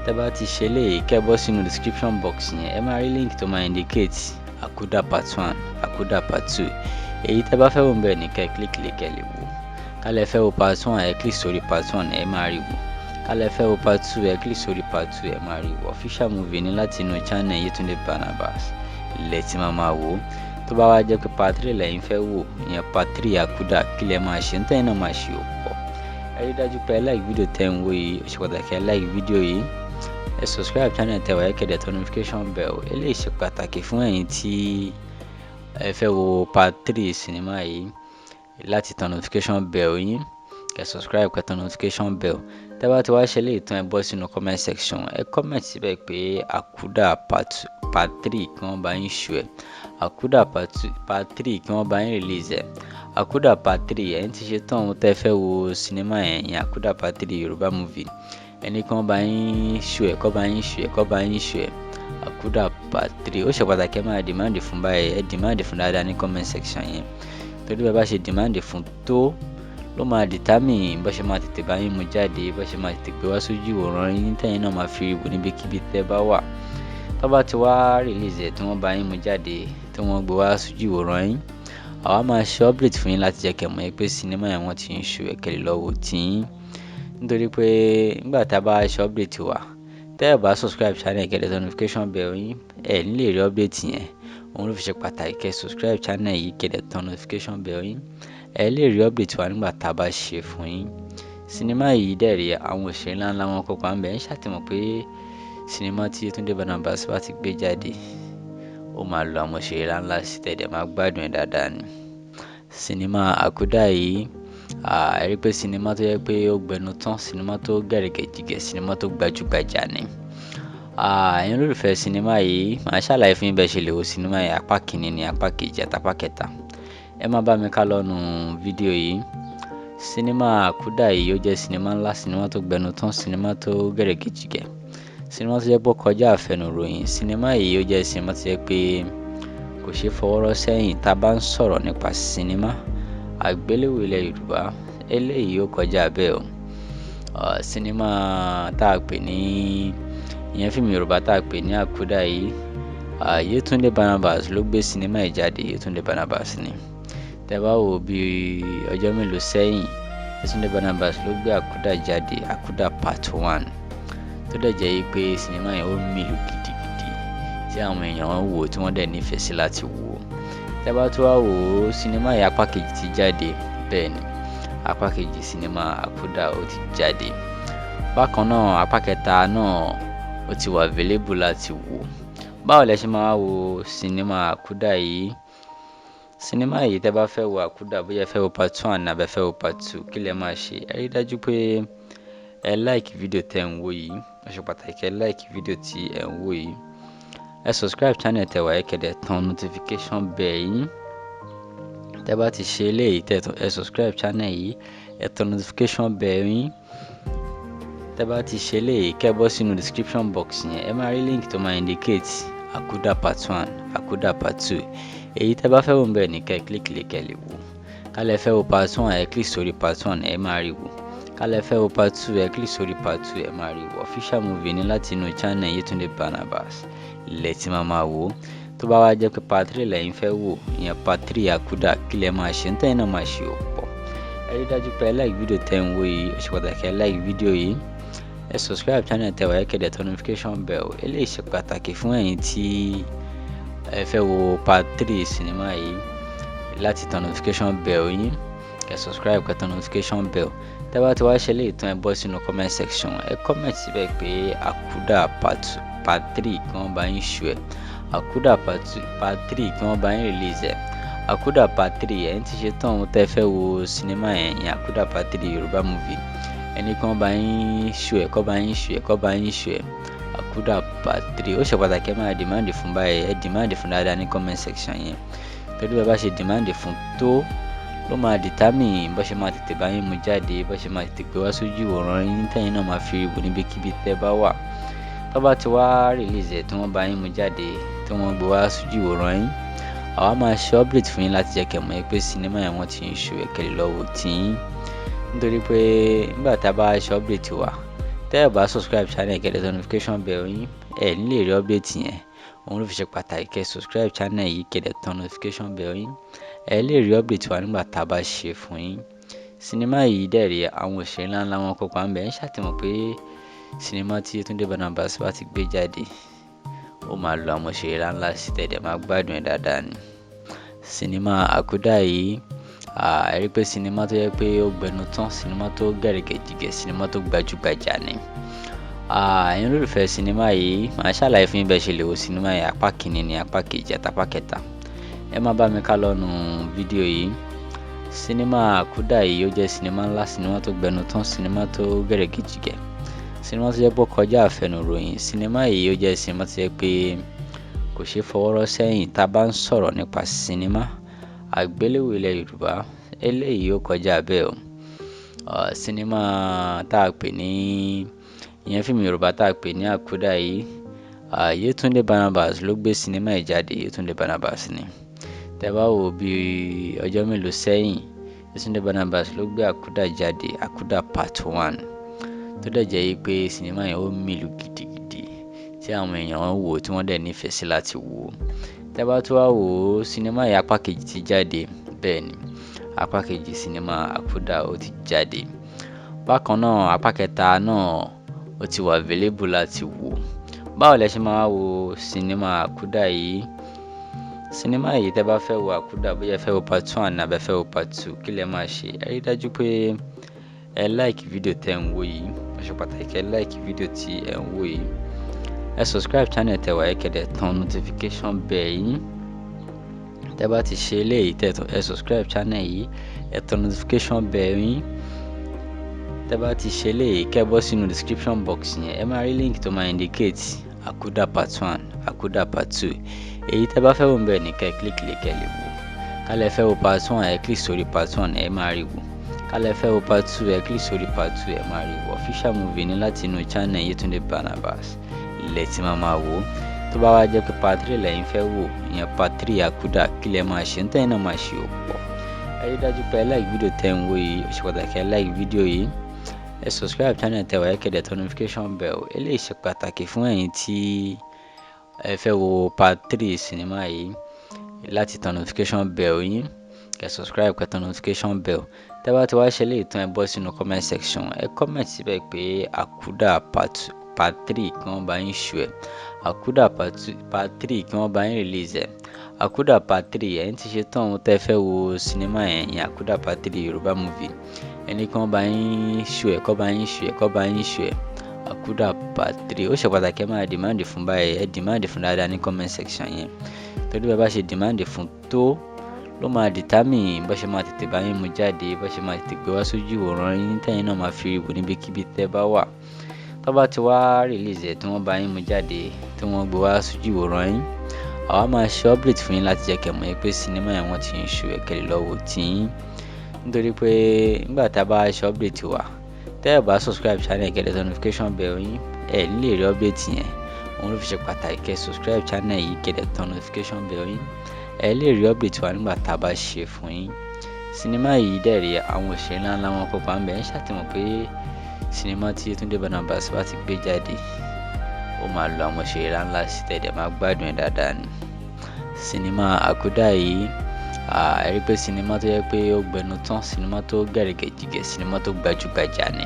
Tẹ́ bá ti ṣe eléyìí, kẹ́ bọ́ sínú description box yẹn, ẹ máa rí link tó máa indicate Àkúdà part one, Àkúdà part two. Èyí tẹ́ bá fẹ́ wò ń bẹ̀ ní kẹ́ click lè kẹ́ lè wò. Ká lẹ fẹ́ wo part one, ẹ click sórí part one, ẹ máa rí wò. Ká lẹ fẹ́ wo part two, ẹ click sórí part two, ẹ máa rí wò. Official movie ní láti inú channel Yétúndé Barnabas lẹ tí máa máa wò. Tó bá wá jẹ́ pé part three lẹ́yìn fẹ́ wò, ìyẹn part three Àkúdà, kí lẹ máa ṣe? Ntẹ́yìn náà máa ṣe ò pọ̀. Ẹ rí dájú pé ẹ like fídíò tẹ́ ń wò yìí. Ó ṣe pàtàkì ẹ like fídíò yìí. Ẹ subscribe channel tẹ́ wà, ẹ kẹ̀dẹ̀ tẹ notification bell. Eléyìí ṣe pàtàkì fún ẹ̀yin tí ẹ fẹ́ wo part three sinimá yìí láti tan notification bell yín. Kẹ́ subscribe, kẹ́ tan notification bell. Tẹ́ bá ti wá ṣe eléyìí tán, ẹ bọ́ sínú comment section, ẹ comment síbẹ̀ pé Àkúdà part three kí wọ́n bá yín show ẹ̀, Àkúdà part two, part three kí wọ́n bá yín release ẹ̀, Àkúdà part three. Ẹ̀yin ti ṣe tán ohun tẹ́ fẹ́ wo sinimá yẹn, ìyẹn Àkúdà part three Yorùbá movie. Ẹni kí wọ́n bá yín show ẹ̀, kọ́ bá yín show ẹ̀, kọ́ bá yín show ẹ̀, Àkúdà part three. Ó ṣe pàtàkì ẹ máa demand fún báyìí. Ẹ demand fún dáadáa ní comment section yẹn, torí bẹ́ẹ̀ bá ṣe demand fún tó ló máa determine bó ṣe máa tètè bá yín mú jáde, bó ṣe máa tètè gbé wá sójú ìwòran yín, tẹ́yìn náà máa fi wò níbikíbi tẹ́ bá wà. Tó bá ti wá release ẹ̀, tí wọ́n bá yín mú jáde, tí wọ́n gbé wá sójú ìwòran yín, àwa máa ṣe update fún yín láti jẹ́ kẹ́ mọ̀ pé sinimá yẹn wọ́n ti ń show ẹ̀, kẹ́ lè lọ wò tiyín. Nítorí pé nígbà tá a bá ṣe update wa, tẹ́ ẹ bá subscribe channel, kẹ́ dẹ̀ notification bell yín, ẹ ní lè rí update yẹn. Òun ló fi ṣe pàtàkì kẹ́ subscribe channel yìí, kẹ́ dẹ̀ tan notification bell yín. Ẹ lè rí update wa nígbà tá a bá ṣe fún yín. Sinimá yìí dẹ̀ rí àwọn òṣèré ńláńlá wọn kópa ńbẹ̀. Ń ṣàtìmọ̀ pé sinimá tí Yétúndé Barnabas bá ti gbé jáde, ó máa lo àwọn òṣèré ńláńlá sí, tẹ̀dẹ̀ máa gbádùn ẹ̀ dáadáa ni. Sinimá Àkúdà yìí, ẹ rí pé sinimá tó jẹ́ pé ó gbẹnu tán, sinimá tó gẹ̀rẹ́gẹ̀jigẹ̀, sinimá tó gbajúgbajà ni. Ẹ̀yin olólùfẹ́ sinimá yìí, màá ṣàlàyé fún yín bẹ́ẹ̀ ṣe lè wo sinimá yìí, apá kìíní ní apá kejì àti apá kẹta. Ẹ má bá mi ká lọ́nu fídíò yìí. Sinimá Àkúdà yìí, ó jẹ́ sinimá ńlá, sinimá tó gbẹnu tán, sinimá tó gẹ̀rẹ́gẹ̀jigẹ̀, sinimá tó jẹ́ pé ó kọjá àfẹnuròyìn. Sinimá yìí, ó jẹ́ sinimá tó jẹ́ pé kò ṣeé fọwọ́ rọ́ sẹ́yìn tá a bá ń sọ̀rọ̀ nípa sinimá àgbéléwò ilẹ̀ Yorùbá. Eléyìí ó kọjá bẹ́ẹ̀ o. Sinimá tá a pè ní ìyẹn fíìmù Yorùbá tá a pè ní Àkúdà yìí, Yétúndé Barnabas ló gbé sinimá yìí jáde. Yétúndé Barnabas ni. Tẹ́ bá wò bí ọjọ́ mélòó sẹ́yìn, Yétúndé Barnabas ló gbé Àkúdà jáde, Àkúdà part one, tó dẹ̀ jẹ́ pé sinimá yẹn ó mìlú gidigidi tí àwọn èèyàn wò tí wọ́n dẹ̀ nífẹ̀ẹ́ sí láti wò. Tẹ́ bá tún wá wò ó, sinimá yìí apá kejì ti jáde. Bẹ́ẹ̀ ni, apá kejì sinimá Àkúdà ó ti jáde. Bákan náà, apá kẹta náà ó ti wà available láti wò. Báwo lẹ ṣe máa wo sinimá Àkúdà yìí? Sinimá yìí, tẹ́ bá fẹ́ wo Àkúdà, bóyá ẹ fẹ́ wo part one àbí ẹ fẹ́ wo part two, kí lẹ máa ṣe? Ẹ rí dájú pé ẹ like fídíò tẹ́ ń wò yìí. Ó ṣe pàtàkì ẹ like fídíò tí ẹ ń wò yìí. Ẹ subscribe channel tẹ́ wà, ẹ kẹ̀dẹ̀ tan notification bell yín. Tẹ́ bá ti ṣe eléyìí, tẹ́ ẹ subscribe channel yìí, ẹ tan notification bell yín. Tẹ́ bá ti ṣe eléyìí, kẹ́ bọ́ sínú description box yẹn, ẹ máa rí link tó máa indicate Àkúdà part one, Àkúdà part two. Èyí tẹ́ bá fẹ́ wò ń bẹ̀ ní kẹ́ click lè kẹ́ lè wò. Ká lẹ fẹ́ wo part one, ẹ click sórí part one, ẹ máa rí wò. Ká lẹ fẹ́ wo part two, ẹ click sórí part two, ẹ máa rí wò. Official movie ní láti inú channel Yétúndé Barnabas lẹ tí máa máa wò. Tó bá wá jẹ́ pé part three lẹ́yìn fẹ́ wò, ìyẹn part three Àkúdà, kí lẹ máa ṣe? Ntẹ́yìn náà máa ṣe ò pọ̀. Ẹ rí dájú pé ẹ like fídíò tẹ́ ń wò yìí. Ó ṣe pàtàkì ẹ like fídíò yìí. Ẹ subscribe channel tẹ́ wà, ẹ kẹ̀dẹ̀ tẹ notification bell. Eléyìí ṣe pàtàkì fún ẹ̀yin tí ẹ fẹ́ wo part three sinimá yìí láti tan notification bell yín. Kẹ́ subscribe, kẹ́ tan notification bell. Tẹ́ bá ti wá ṣe eléyìí tán, ẹ bọ́ sínú comment section yẹn, ẹ comment síbẹ̀ pé Àkúdà part Tẹ́ bá ti wá ṣe eléyìí tán, ẹ bọ́ sínú comment section, ẹ comment síbẹ̀ pé Àkúdà part three kí wọ́n bá yín show ẹ̀, Àkúdà part three kí wọ́n bá yín release ẹ̀, Àkúdà part three. Ẹ̀ ń ti ṣe tán ohun tẹ́ fẹ́ wo sinimá yẹn, ìyẹn Àkúdà part three Yorùbá movie. Ẹni kí wọ́n bá yín show ẹ̀, kọ́ bá yín show ẹ̀, kọ́ bá yín show ẹ̀, Àkúdà part three. Ó ṣe pàtàkì, ẹ máa demand fún báyìí, ẹ demand fún dáadáa ní comment section yẹn, torí bí ẹ bá ṣe demand fún tó ló máa determine bó ṣe máa tètè bá yín mú jáde, bó ṣe máa tètè gbé wá sójú ìwòran yín, tẹ́yin náà máa fi wò níbikíbi tẹ́ bá wà. Tó bá ti wá release ẹ̀, tí wọ́n bá yín mú jáde, tí wọ́n gbé wá sójú ìwòran yín, àwa máa ṣe update fún yín láti jẹ́ kẹ́ mọ̀ pé sinimá yẹn wọ́n ti ń show ẹ̀, kẹ́ lè lọ wò tí yín. Nítorí pé nígbà tá a bá ṣe update wa, tẹ́ ẹ bá subscribe channel, kẹ́ ẹ tẹ notification bell yín, ẹ ní lè rí update yẹn. Òun ló fi ṣe pàtàkì kẹ́ subscribe channel yìí, kẹ́ ẹ tẹ notification bell yín, ẹ lè rí update wa nígbà tá a bá ṣe fún yín. Sinimá yìí dẹ̀ rí àwọn òṣèré ńláńlá wọn kópa ń bẹ̀. Ń ṣàtìmọ̀ pé sinimá tí Yétúndé Barnabas bá ti gbé jáde, ó máa lo àwọn òṣèré ńláńlá sí, tẹ̀dẹ̀ máa gbádùn ẹ̀ dáadáa ni. Sinimá Àkúdà yìí, ẹ rí pé sinimá tó yẹ pé ó gbẹnu tán, sinimá tó gẹ̀rẹ́gẹ̀jigẹ̀, sinimá tó gbajúgbajà ni. Ẹ̀yin olólùfẹ́ sinimá yìí, màá ṣàlàyé fún yín bẹ́ẹ̀ ṣe lè wo sinimá yìí, apá kìíní ní apá kejì àti apá kẹta. Ẹ má bá mi ká lọ́nu fídíò yìí. Sinimá Àkúdà yìí, ó jẹ́ sinimá ńlá, sinimá tó gbẹnu tán, sinimá tó gẹ̀rẹ́gẹ̀jigẹ̀, sinimá tó jẹ́ pé ó kọjá àfẹnuròyìn. Sinimá yìí, ó jẹ́ sinimá tó jẹ́ pé kò ṣeé fọwọ́ rọ́ sẹ́yìn tá a bá ń sọ̀rọ̀ nípa sinimá àgbéléwò ilẹ̀ Yorùbá. Eléyìí ó kọjá bẹ́ẹ̀ o. Sinimá tá a pè ní ìyẹn fíìmù Yorùbá tá a pè ní Àkúdà yìí, Yétúndé Barnabas ló gbé sinimá yìí jáde. Yétúndé Barnabas ni. Tẹ́ bá wò bí ọjọ́ mélòó sẹ́yìn, Yétúndé Barnabas ló gbé Àkúdà jáde, Àkúdà part one, tó dẹ̀ jẹ́ pé sinimá yẹn ó mìlú gidigidi tí àwọn èèyàn wò, tí wọ́n dẹ̀ nífẹ̀ẹ́ sí láti wò ó. Tẹ́ bá tún wá wò ó, sinimá yìí apá kejì ti jáde. Bẹ́ẹ̀ ni, apá kejì sinimá Àkúdà ó ti jáde. Bákan náà, apá kẹta náà ó ti wà available láti wò. Báwo lẹ ṣe máa wo sinimá Àkúdà yìí? Sinimá yìí, tẹ́ bá fẹ́ wo Àkúdà, bóyá ẹ fẹ́ wo part one àbí ẹ fẹ́ wo part two, kí lẹ máa ṣe? Ẹ rí dájú pé ẹ like fídíò tẹ́ ń wò yìí. Ó ṣe pàtàkì ẹ like fídíò tí ẹ ń wò yìí. Ẹ subscribe channel tẹ́ wà, ẹ kẹ́dẹ̀ tan notification bell yín. Tẹ́ bá ti ṣe eléyìí, tẹ́ ẹ subscribe channel yìí, ẹ tan notification bell yín. Tẹ́ bá ti ṣe eléyìí, kẹ́ bọ́ sínú description box yẹn, ẹ máa rí link tó máa indicate Àkúdà part one, Àkúdà part two. Èyí tẹ́ bá fẹ́ wò níbẹ̀ ní kẹ́ click lé, kẹ́ lè wò. Ká lẹ fẹ́ wo part one, ẹ click sórí part one, ẹ máa rí wò. Ká lẹ fẹ́ wo part two, ẹ click sórí part two, ẹ máa rí wò. Official movie ní láti inú channel Yétúndé Barnabas lẹ tí máa máa wò. Tó bá wá jẹ́ pé part three lẹ́yìn fẹ́ wò, ìyẹn part three Àkúdà, kí lẹ máa ṣe? Ntẹ́yìn náà máa ṣe ò pọ̀. Ẹ rí dájú pé ẹ like fídíò tẹ́ ń wò yìí. Ó ṣe pàtàkì ẹ like fídíò yìí. Ẹ subscribe channel tẹ́ wà, ẹ kẹ́dẹ̀ tẹ notification bell. Eléyìí ṣe pàtàkì fún ẹ̀yin tí ẹ fẹ́ wo part three sinimá yìí láti tan notification bell yín. Kẹ́ subscribe, kẹ́ tan notification bell. Tẹ́ bá ti wá ṣe eléyìí tán, ẹ bọ́ sínú comment section, ẹ comment síbẹ̀ pé Àkúdà part three kí wọ́n bá yín show ẹ̀, Àkúdà part three kí wọ́n bá yín release ẹ̀, Àkúdà part three. Ẹ̀ ń ti ṣe tán ohun tẹ́ fẹ́ wo sinimá yẹn, ìyẹn Àkúdà part three Yorùbá movie. Ẹni kí wọ́n bá yín show ẹ̀, kọ́ bá yín show ẹ̀, kọ́ bá yín show ẹ̀, Àkúdà part three. Ó ṣe pàtàkì ẹ máa demand fún báyìí, ẹ demand fún dáadáa ní comment section yẹn, torí bí ẹ bá ṣe demand fún tó ló máa determine bó ṣe máa tètè bá yín mú jáde, bó ṣe máa tètè gbé wá sójú ìwòran yín, tẹ́yin náà máa fi wò níbikíbi tẹ́ bá wà. Tó bá ti wá release ẹ̀, tí wọ́n bá yín mú jáde, tí wọ́n gbé wá sójú ìwòran yín, àwa máa ṣe update fún yín láti jẹ́ kẹ́ mọ̀ pé sinimá yẹn wọ́n ti ń show ẹ̀, kẹ́ lè lọ wò tí yín. Nítorí pé nígbà tá a bá ṣe update wa, tẹ́ ẹ bá subscribe channel, kẹ́ ẹ tẹ notification bell yín, ẹ ní lè rí update yẹn. Òun ló fi ṣe pàtàkì kẹ́ subscribe channel yìí, kẹ́ ẹ tẹ notification bell yín, ẹ lè rí update wa nígbà tá a bá ṣe fún yín. Sinimá yìí dẹ̀ rí àwọn òṣèré ńláńlá wọn kópa ń bẹ̀. Ń ṣàtìmọ̀ pé sinimá tí Yétúndé Barnabas bá ti gbé jáde, ó máa lo àwọn òṣèré ńláńlá sí, tẹ̀dẹ̀ máa gbádùn ẹ̀ dáadáa ni. Sinimá Àkúdà yìí, ẹ rí pé sinimá tó yẹ pé ó gbẹnu tán, sinimá tó gẹ̀rẹ́gẹ̀jigẹ̀, sinimá tó gbajúgbajà ni.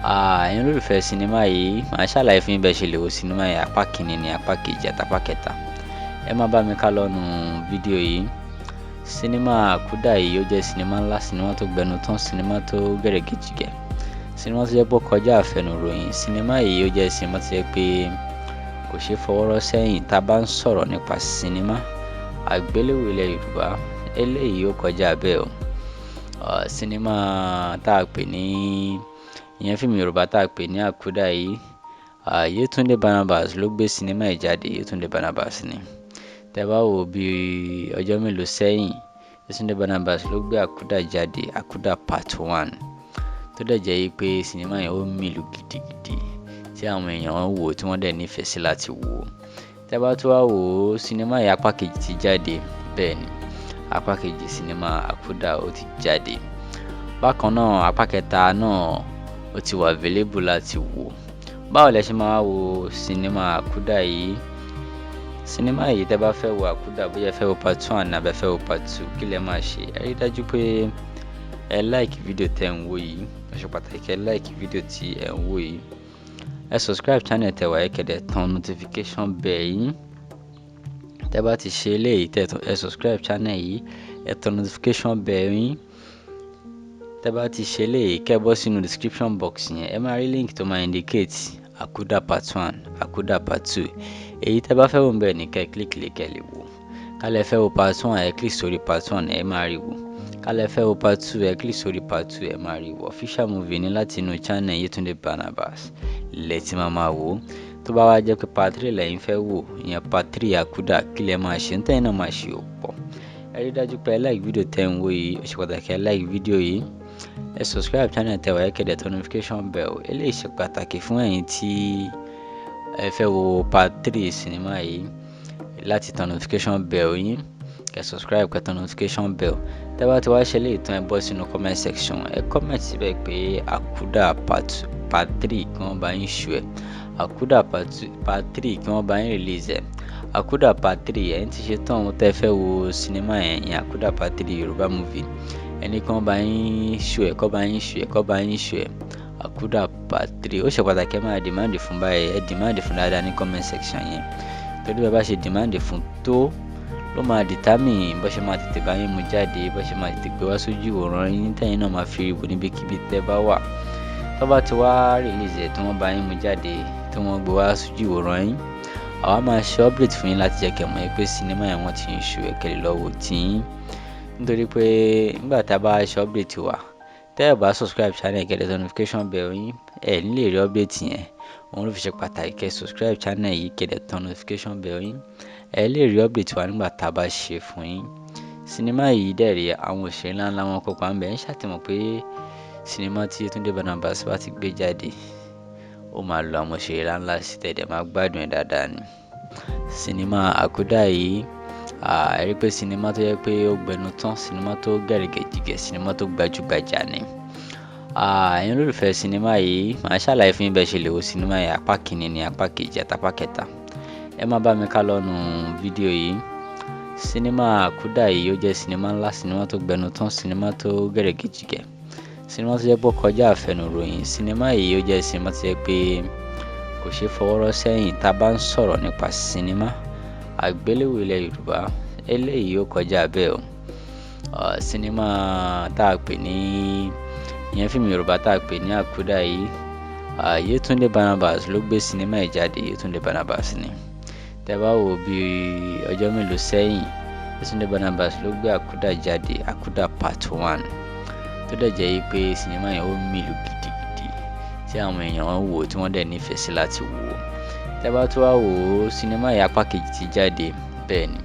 Ẹ̀yin olólùfẹ́ sinimá yìí, màá ṣàlàyé fún yín bẹ́ẹ̀ ṣe lè wo sinimá yìí, apá kìíní ní apá kejì àti apá kẹta. Ẹ má bá mi ká lọ́nu fídíò yìí. Sinimá Àkúdà yìí ó jẹ́ sinimá ńlá, sinimá tó gbẹnu tán, sinimá tó gẹ̀rẹ́gẹ̀jigẹ̀, sinimá tó jẹ́ pé ó kọjá àfẹnuròyìn. Sinimá yìí ó jẹ́ sinimá tó jẹ́ pé kò ṣeé fọwọ́ rọ́ sẹ́yìn tá a bá ń sọ̀rọ̀ nípa sinimá àgbéléwò ilẹ̀ Yorùbá. Eléyìí ó kọjá bẹ́ẹ̀ o. Sinimá tá a pè ní ìyẹn fíìmù Yorùbá tá a pè ní Àkúdà yìí, Yétúndé Barnabas ló gbé sinimá yìí jáde. Yétúndé Barnabas ni. Tẹ́ bá wò bí ọjọ́ mélòó sẹ́yìn, Yétúndé Barnabas ló gbé Àkúdà jáde, Àkúdà part one, tó dẹ̀ jẹ́ yí pé sinimá yẹn ó mìlú gidigidi tí àwọn èèyàn wò tí wọ́n dẹ̀ nífẹ̀ẹ́ sí láti wò. Tẹ́ bá tún wá wò ó, sinimá yìí apá kejì ti jáde. Bẹ́ẹ̀ ni, apá kejì sinimá Àkúdà ó ti jáde. Bákan náà, apá kẹta náà ó ti wà available láti wò. Báwo lẹ ṣe máa wo sinimá Àkúdà yìí? Sinimá yìí, tẹ́ bá fẹ́ wo Àkúdà, bóyá ẹ fẹ́ wo part one àbí ẹ fẹ́ wo part two, kí lẹ máa ṣe? Ẹ rí dájú pé ẹ like fídíò tẹ́ ń wò yìí. Ó ṣe pàtàkì ẹ like fídíò tí ẹ ń wò yìí. Ẹ subscribe channel tẹ́ wà, ẹ kẹ̀dẹ̀ tan notification bell yín. Tẹ́ bá ti ṣe eléyìí, tẹ́ ẹ subscribe channel yìí, ẹ tan notification bell yín. Tẹ́ bá ti ṣe eléyìí, kẹ́ bọ́ sínú description box yẹn, ẹ máa rí link tó máa indicate Àkúdà part one, Àkúdà part two. Èyí tẹ́ bá fẹ́ wò ńbẹ̀ ní kẹ́ click lé kẹ́ lè wò. Ká lẹ fẹ́ wo part one, ẹ click sórí part one, ẹ máa rí wò. Ká lẹ fẹ́ wo part two, ẹ click sórí part two, ẹ máa rí wò. Official movie ní láti inú channel Yétúndé Barnabas lẹ ti máa máa wò. Tó bá wá jẹ́ pé part three lẹ́yìn fẹ́ wò, ìyẹn part three Àkúdà, kí lẹ máa ṣe? Ntẹ́yìn náà máa ṣe ò pọ̀. Ẹ rí dájú pé ẹ like fídíò tẹ́ ń wò yìí. Ó ṣe pàtàkì ẹ like fídíò yìí. Ẹ subscribe channel tẹ́ wà, ẹ kẹ̀dẹ̀ tan notification bell. Eléyìí ṣe pàtàkì fún ẹ̀yin tí ẹ fẹ́ wo part three sinimá yìí láti tan notification bell yín. Kẹ́ subscribe, kẹ́ tan notification bell. Tẹ́ bá ti wá ṣe eléyìí tán, ẹ bọ́ sínú comment section, ẹ comment síbẹ̀ pé Àkúdà part three kí wọ́n bá yín shoot ẹ̀, Àkúdà part two, part three kí wọ́n bá yín release ẹ̀, Àkúdà part three. Ẹ̀yin ti ṣe tán ohun tẹ́ fẹ́ wo sinimá yẹn, ìyẹn Àkúdà part three Yorùbá movie. Ẹni kí wọ́n bá yín shoot ẹ̀, kọ́ bá yín shoot ẹ̀, kọ́ bá yín shoot ẹ̀, Àkúdà part three. Ó ṣe pàtàkì ẹ máa demand fún báyìí. Ẹ demand fún dáadáa ní comment section yẹn, torí bẹ́ẹ̀ bá ṣe demand fún tó ló máa determine bó ṣe máa tètè bá yín mú jáde, bó ṣe máa tètè gbé wá sójú ìwòran yín, tẹ́yìn náà máa fi rí wò níbikíbi tẹ́ bá wà. Tó bá ti wá release ẹ̀, tí wọ́n bá yín mú jáde, tí wọ́n gbé wá sójú ìwòran yín, àwa máa ṣe update fún yín láti jẹ́ kẹ́ mọ̀ pé sinimá yẹn wọ́n ti ń shoot ẹ̀, kẹ́ lè lọ wò tí yín. Nítorí pé nígbà tá a bá ṣe update wa, tẹ́ ẹ bá subscribe channel, kẹ́ lè notification bell yín, ẹ ní lè rí update yẹn. Òun ló fi ṣe pàtàkì kẹ́ subscribe channel yìí, kẹ́ dẹ̀ tan notification bell yín, ẹ lè rí update wa nígbà tá a bá ṣe fún yín. Sinimá yìí dẹ̀ rí àwọn òṣèré ńláńlá wọn kópa ńbẹ̀. Ń ṣàtìmọ̀ pé sinimá tí Yétúndé Barnabas bá ti gbé jáde, ó máa lo àwọn òṣèré ńláńlá sí, tẹ̀dẹ̀ máa gbádùn ẹ̀ dáadáa ni. Sinimá Àkúdà yìí, ẹ rí pé sinimá tó yẹ pé ó gbẹnu tán, sinimá tó gẹ̀rẹ́gẹ̀jigẹ̀, sinimá tó gbajúgbajà ni. Ẹ̀yin olólùfẹ́ sinimá yìí, màá ṣàlàyé fún yín bẹ́ẹ̀ ṣe lè wo sinimá yìí, apá kìíní ní apá kejì àti apá kẹta. Ẹ má bá mi ká lọ́nu fídíò yìí. Sinimá Àkúdà yìí ó jẹ́ sinimá ńlá, sinimá tó gbẹnu tán, sinimá tó gẹ̀rẹ́gẹ̀jigẹ̀, sinimá tó jẹ́ pé ó kọjá àfẹnuròyìn. Sinimá yìí ó jẹ́ sinimá tó jẹ́ pé kò ṣeé fọwọ́ rọ́ sẹ́yìn tá a bá ń sọ̀rọ̀ nípa sinimá àgbéléwò ilẹ̀ Yorùbá. Eléyìí ó kọjá bẹ́ẹ̀ o. Sinimá tá a pè ní ìyẹn fíìmù Yorùbá tá a pè ní Àkúdà yìí, Yétúndé Barnabas ló gbé sinimá yìí jáde. Yétúndé Barnabas ni. Tẹ́ bá wò bí ọjọ́ mélòó sẹ́yìn, Yétúndé Barnabas ló gbé Àkúdà jáde, Àkúdà part one, tó dẹ̀ jẹ́ yí pé sinimá yẹn ó mìlú gidigidi tí àwọn èèyàn wò tí wọ́n dẹ̀ nífẹ̀ẹ́ sí láti wò. Tẹ́ bá tún wá wò ó, sinimá yìí apá kejì ti jáde. Bẹ́ẹ̀ ni,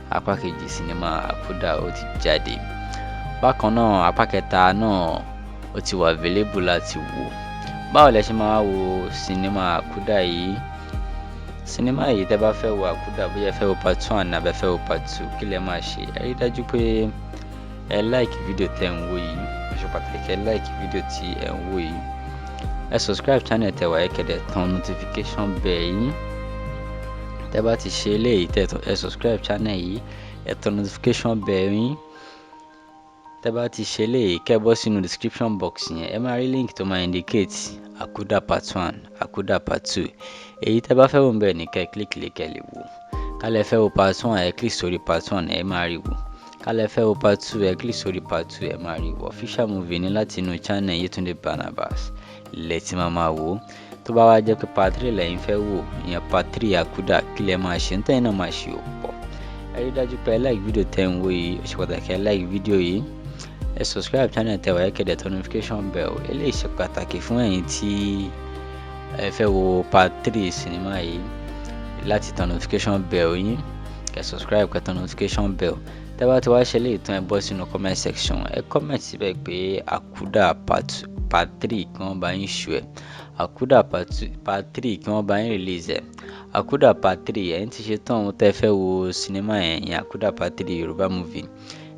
apá kejì sinimá Àkúdà ó ti jáde. Bákan náà, apá kẹta náà ó ti wà available láti wò. Báwo lẹ ṣe máa wo sinimá Àkúdà yìí? Sinimá yìí, tẹ́ bá fẹ́ wo Àkúdà, bóyá ẹ fẹ́ wo part one àbí ẹ fẹ́ wo part two, kí lẹ máa ṣe? Ẹ rí dájú pé ẹ like fídíò tẹ́ ń wò yìí. Ó ṣe pàtàkì ẹ like fídíò tí ẹ ń wò yìí. Ẹ subscribe channel tẹ́ wà, ẹ kẹ̀dẹ̀ tan notification bell yín. Tẹ́ bá ti ṣe eléyìí, tẹ́ ẹ subscribe channel yìí, ẹ tan notification bell yín. Tẹ́ bá ti ṣe eléyìí, kẹ́ bọ́ sínú description box yẹn, ẹ máa rí link tó máa indicate Àkúdà part one, Àkúdà part two. Èyí tẹ́ bá fẹ́ wò ńbẹ̀ ní kẹ́ click lé kẹ́ lè wò. Ká lẹ fẹ́ wo part one, ẹ click sórí part one, ẹ máa rí wò. Kálẹ̀ fẹ́ wo part two, ẹ click sórí part two, ẹ máa rí wò. Official movie ní láti inú channel Yetunde Barnabas lẹ ti máa máa wò ó. Tó bá wá jẹ́ pé part three lẹ́yìn fẹ́ wò, ìyẹn part three Àkúdà, kí lẹ máa ṣe? Ntẹ́yìn náà máa ṣe ò pọ̀. Ẹ rí dájú pé ẹ like video tẹ́ ń wò yìí. Ó ṣe pàtàkì ẹ like video yìí, ẹ subscribe channel tẹ́ wà, ẹ kẹ́ dẹ̀ tẹ notification bell. Eléyìí ṣe pàtàkì fún ẹ̀yin tí ẹ fẹ́ wo part three sinimá yìí láti tan notification bell yín, kẹ́ subscribe, kẹ́ tan notification bell. Tẹ́ bá ti wá ṣe léyìí tán, ẹ bọ́ sínú comment section, ẹ comment síbẹ̀ pé Àkúdà part three kí wọ́n bá yín shoot ẹ̀, Àkúdà part two, part three kí wọ́n bá yín release ẹ̀, Àkúdà part three. Ẹ̀yin ti ṣe tán ohun tẹ́ fẹ́ wo sinimá yẹn, ìyẹn Àkúdà part three Yorùbá movie.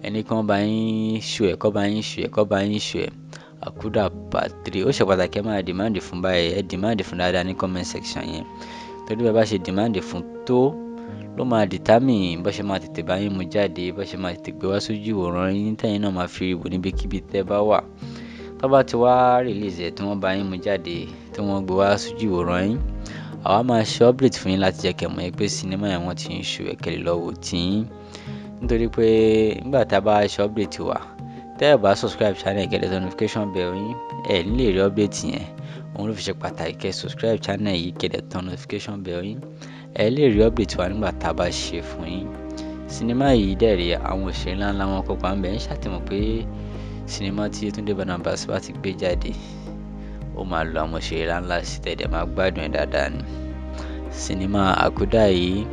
Ẹni kí wọ́n bá yín shoot ẹ̀, kọ́ bá yín shoot ẹ̀, kọ́ bá yín shoot ẹ̀, Àkúdà part three. Ó ṣe pàtàkì ẹ máa demand fún báyìí. Ẹ demand fún dáadáa ní comment section yẹn, torí bẹ́ẹ̀ bá ṣe demand fún tó ló máa determine bó ṣe máa tètè bá yín mú jáde, bó ṣe máa tètè gbé wá sójú ìwòran yín, tẹ́yìn náà máa fi rí wò níbikíbi tẹ́ bá wà. Tó bá ti wá release ẹ̀, tí wọ́n bá yín mú jáde, tí wọ́n gbé wá sójú ìwòran yín, àwa máa ṣe update fún yín láti jẹ́ kẹ́ mọ̀ pé sinimá yẹn wọ́n ti ń shoot ẹ̀, kẹ́ lè lọ wò tiyín. Nítorí pé nígbà tá a bá ṣe update wa, tẹ́ ẹ bá subscribe channel, kẹ́ dẹ̀ notification bell yín, ẹ ní lè rí update yẹn. Òun ló fi ṣe pàtàkì kẹ́ subscribe channel yìí, kẹ́ dẹ̀ tan notification bell yín, ẹ lè rí update wa nígbà tá a bá ṣe fún yín. Sinimá yìí dẹ̀ rí àwọn òṣèré ńláńlá wọn kópa ńbẹ̀. Ń ṣàtìmọ̀ pé sinimá tí Yetunde Barnabas bá ti gbé jáde, ó máa lo àwọn òṣèré ńláńlá sí, tẹ̀dẹ̀ máa gbádùn ẹ̀ dáadáa ni. Sinimá Àkúdà yìí,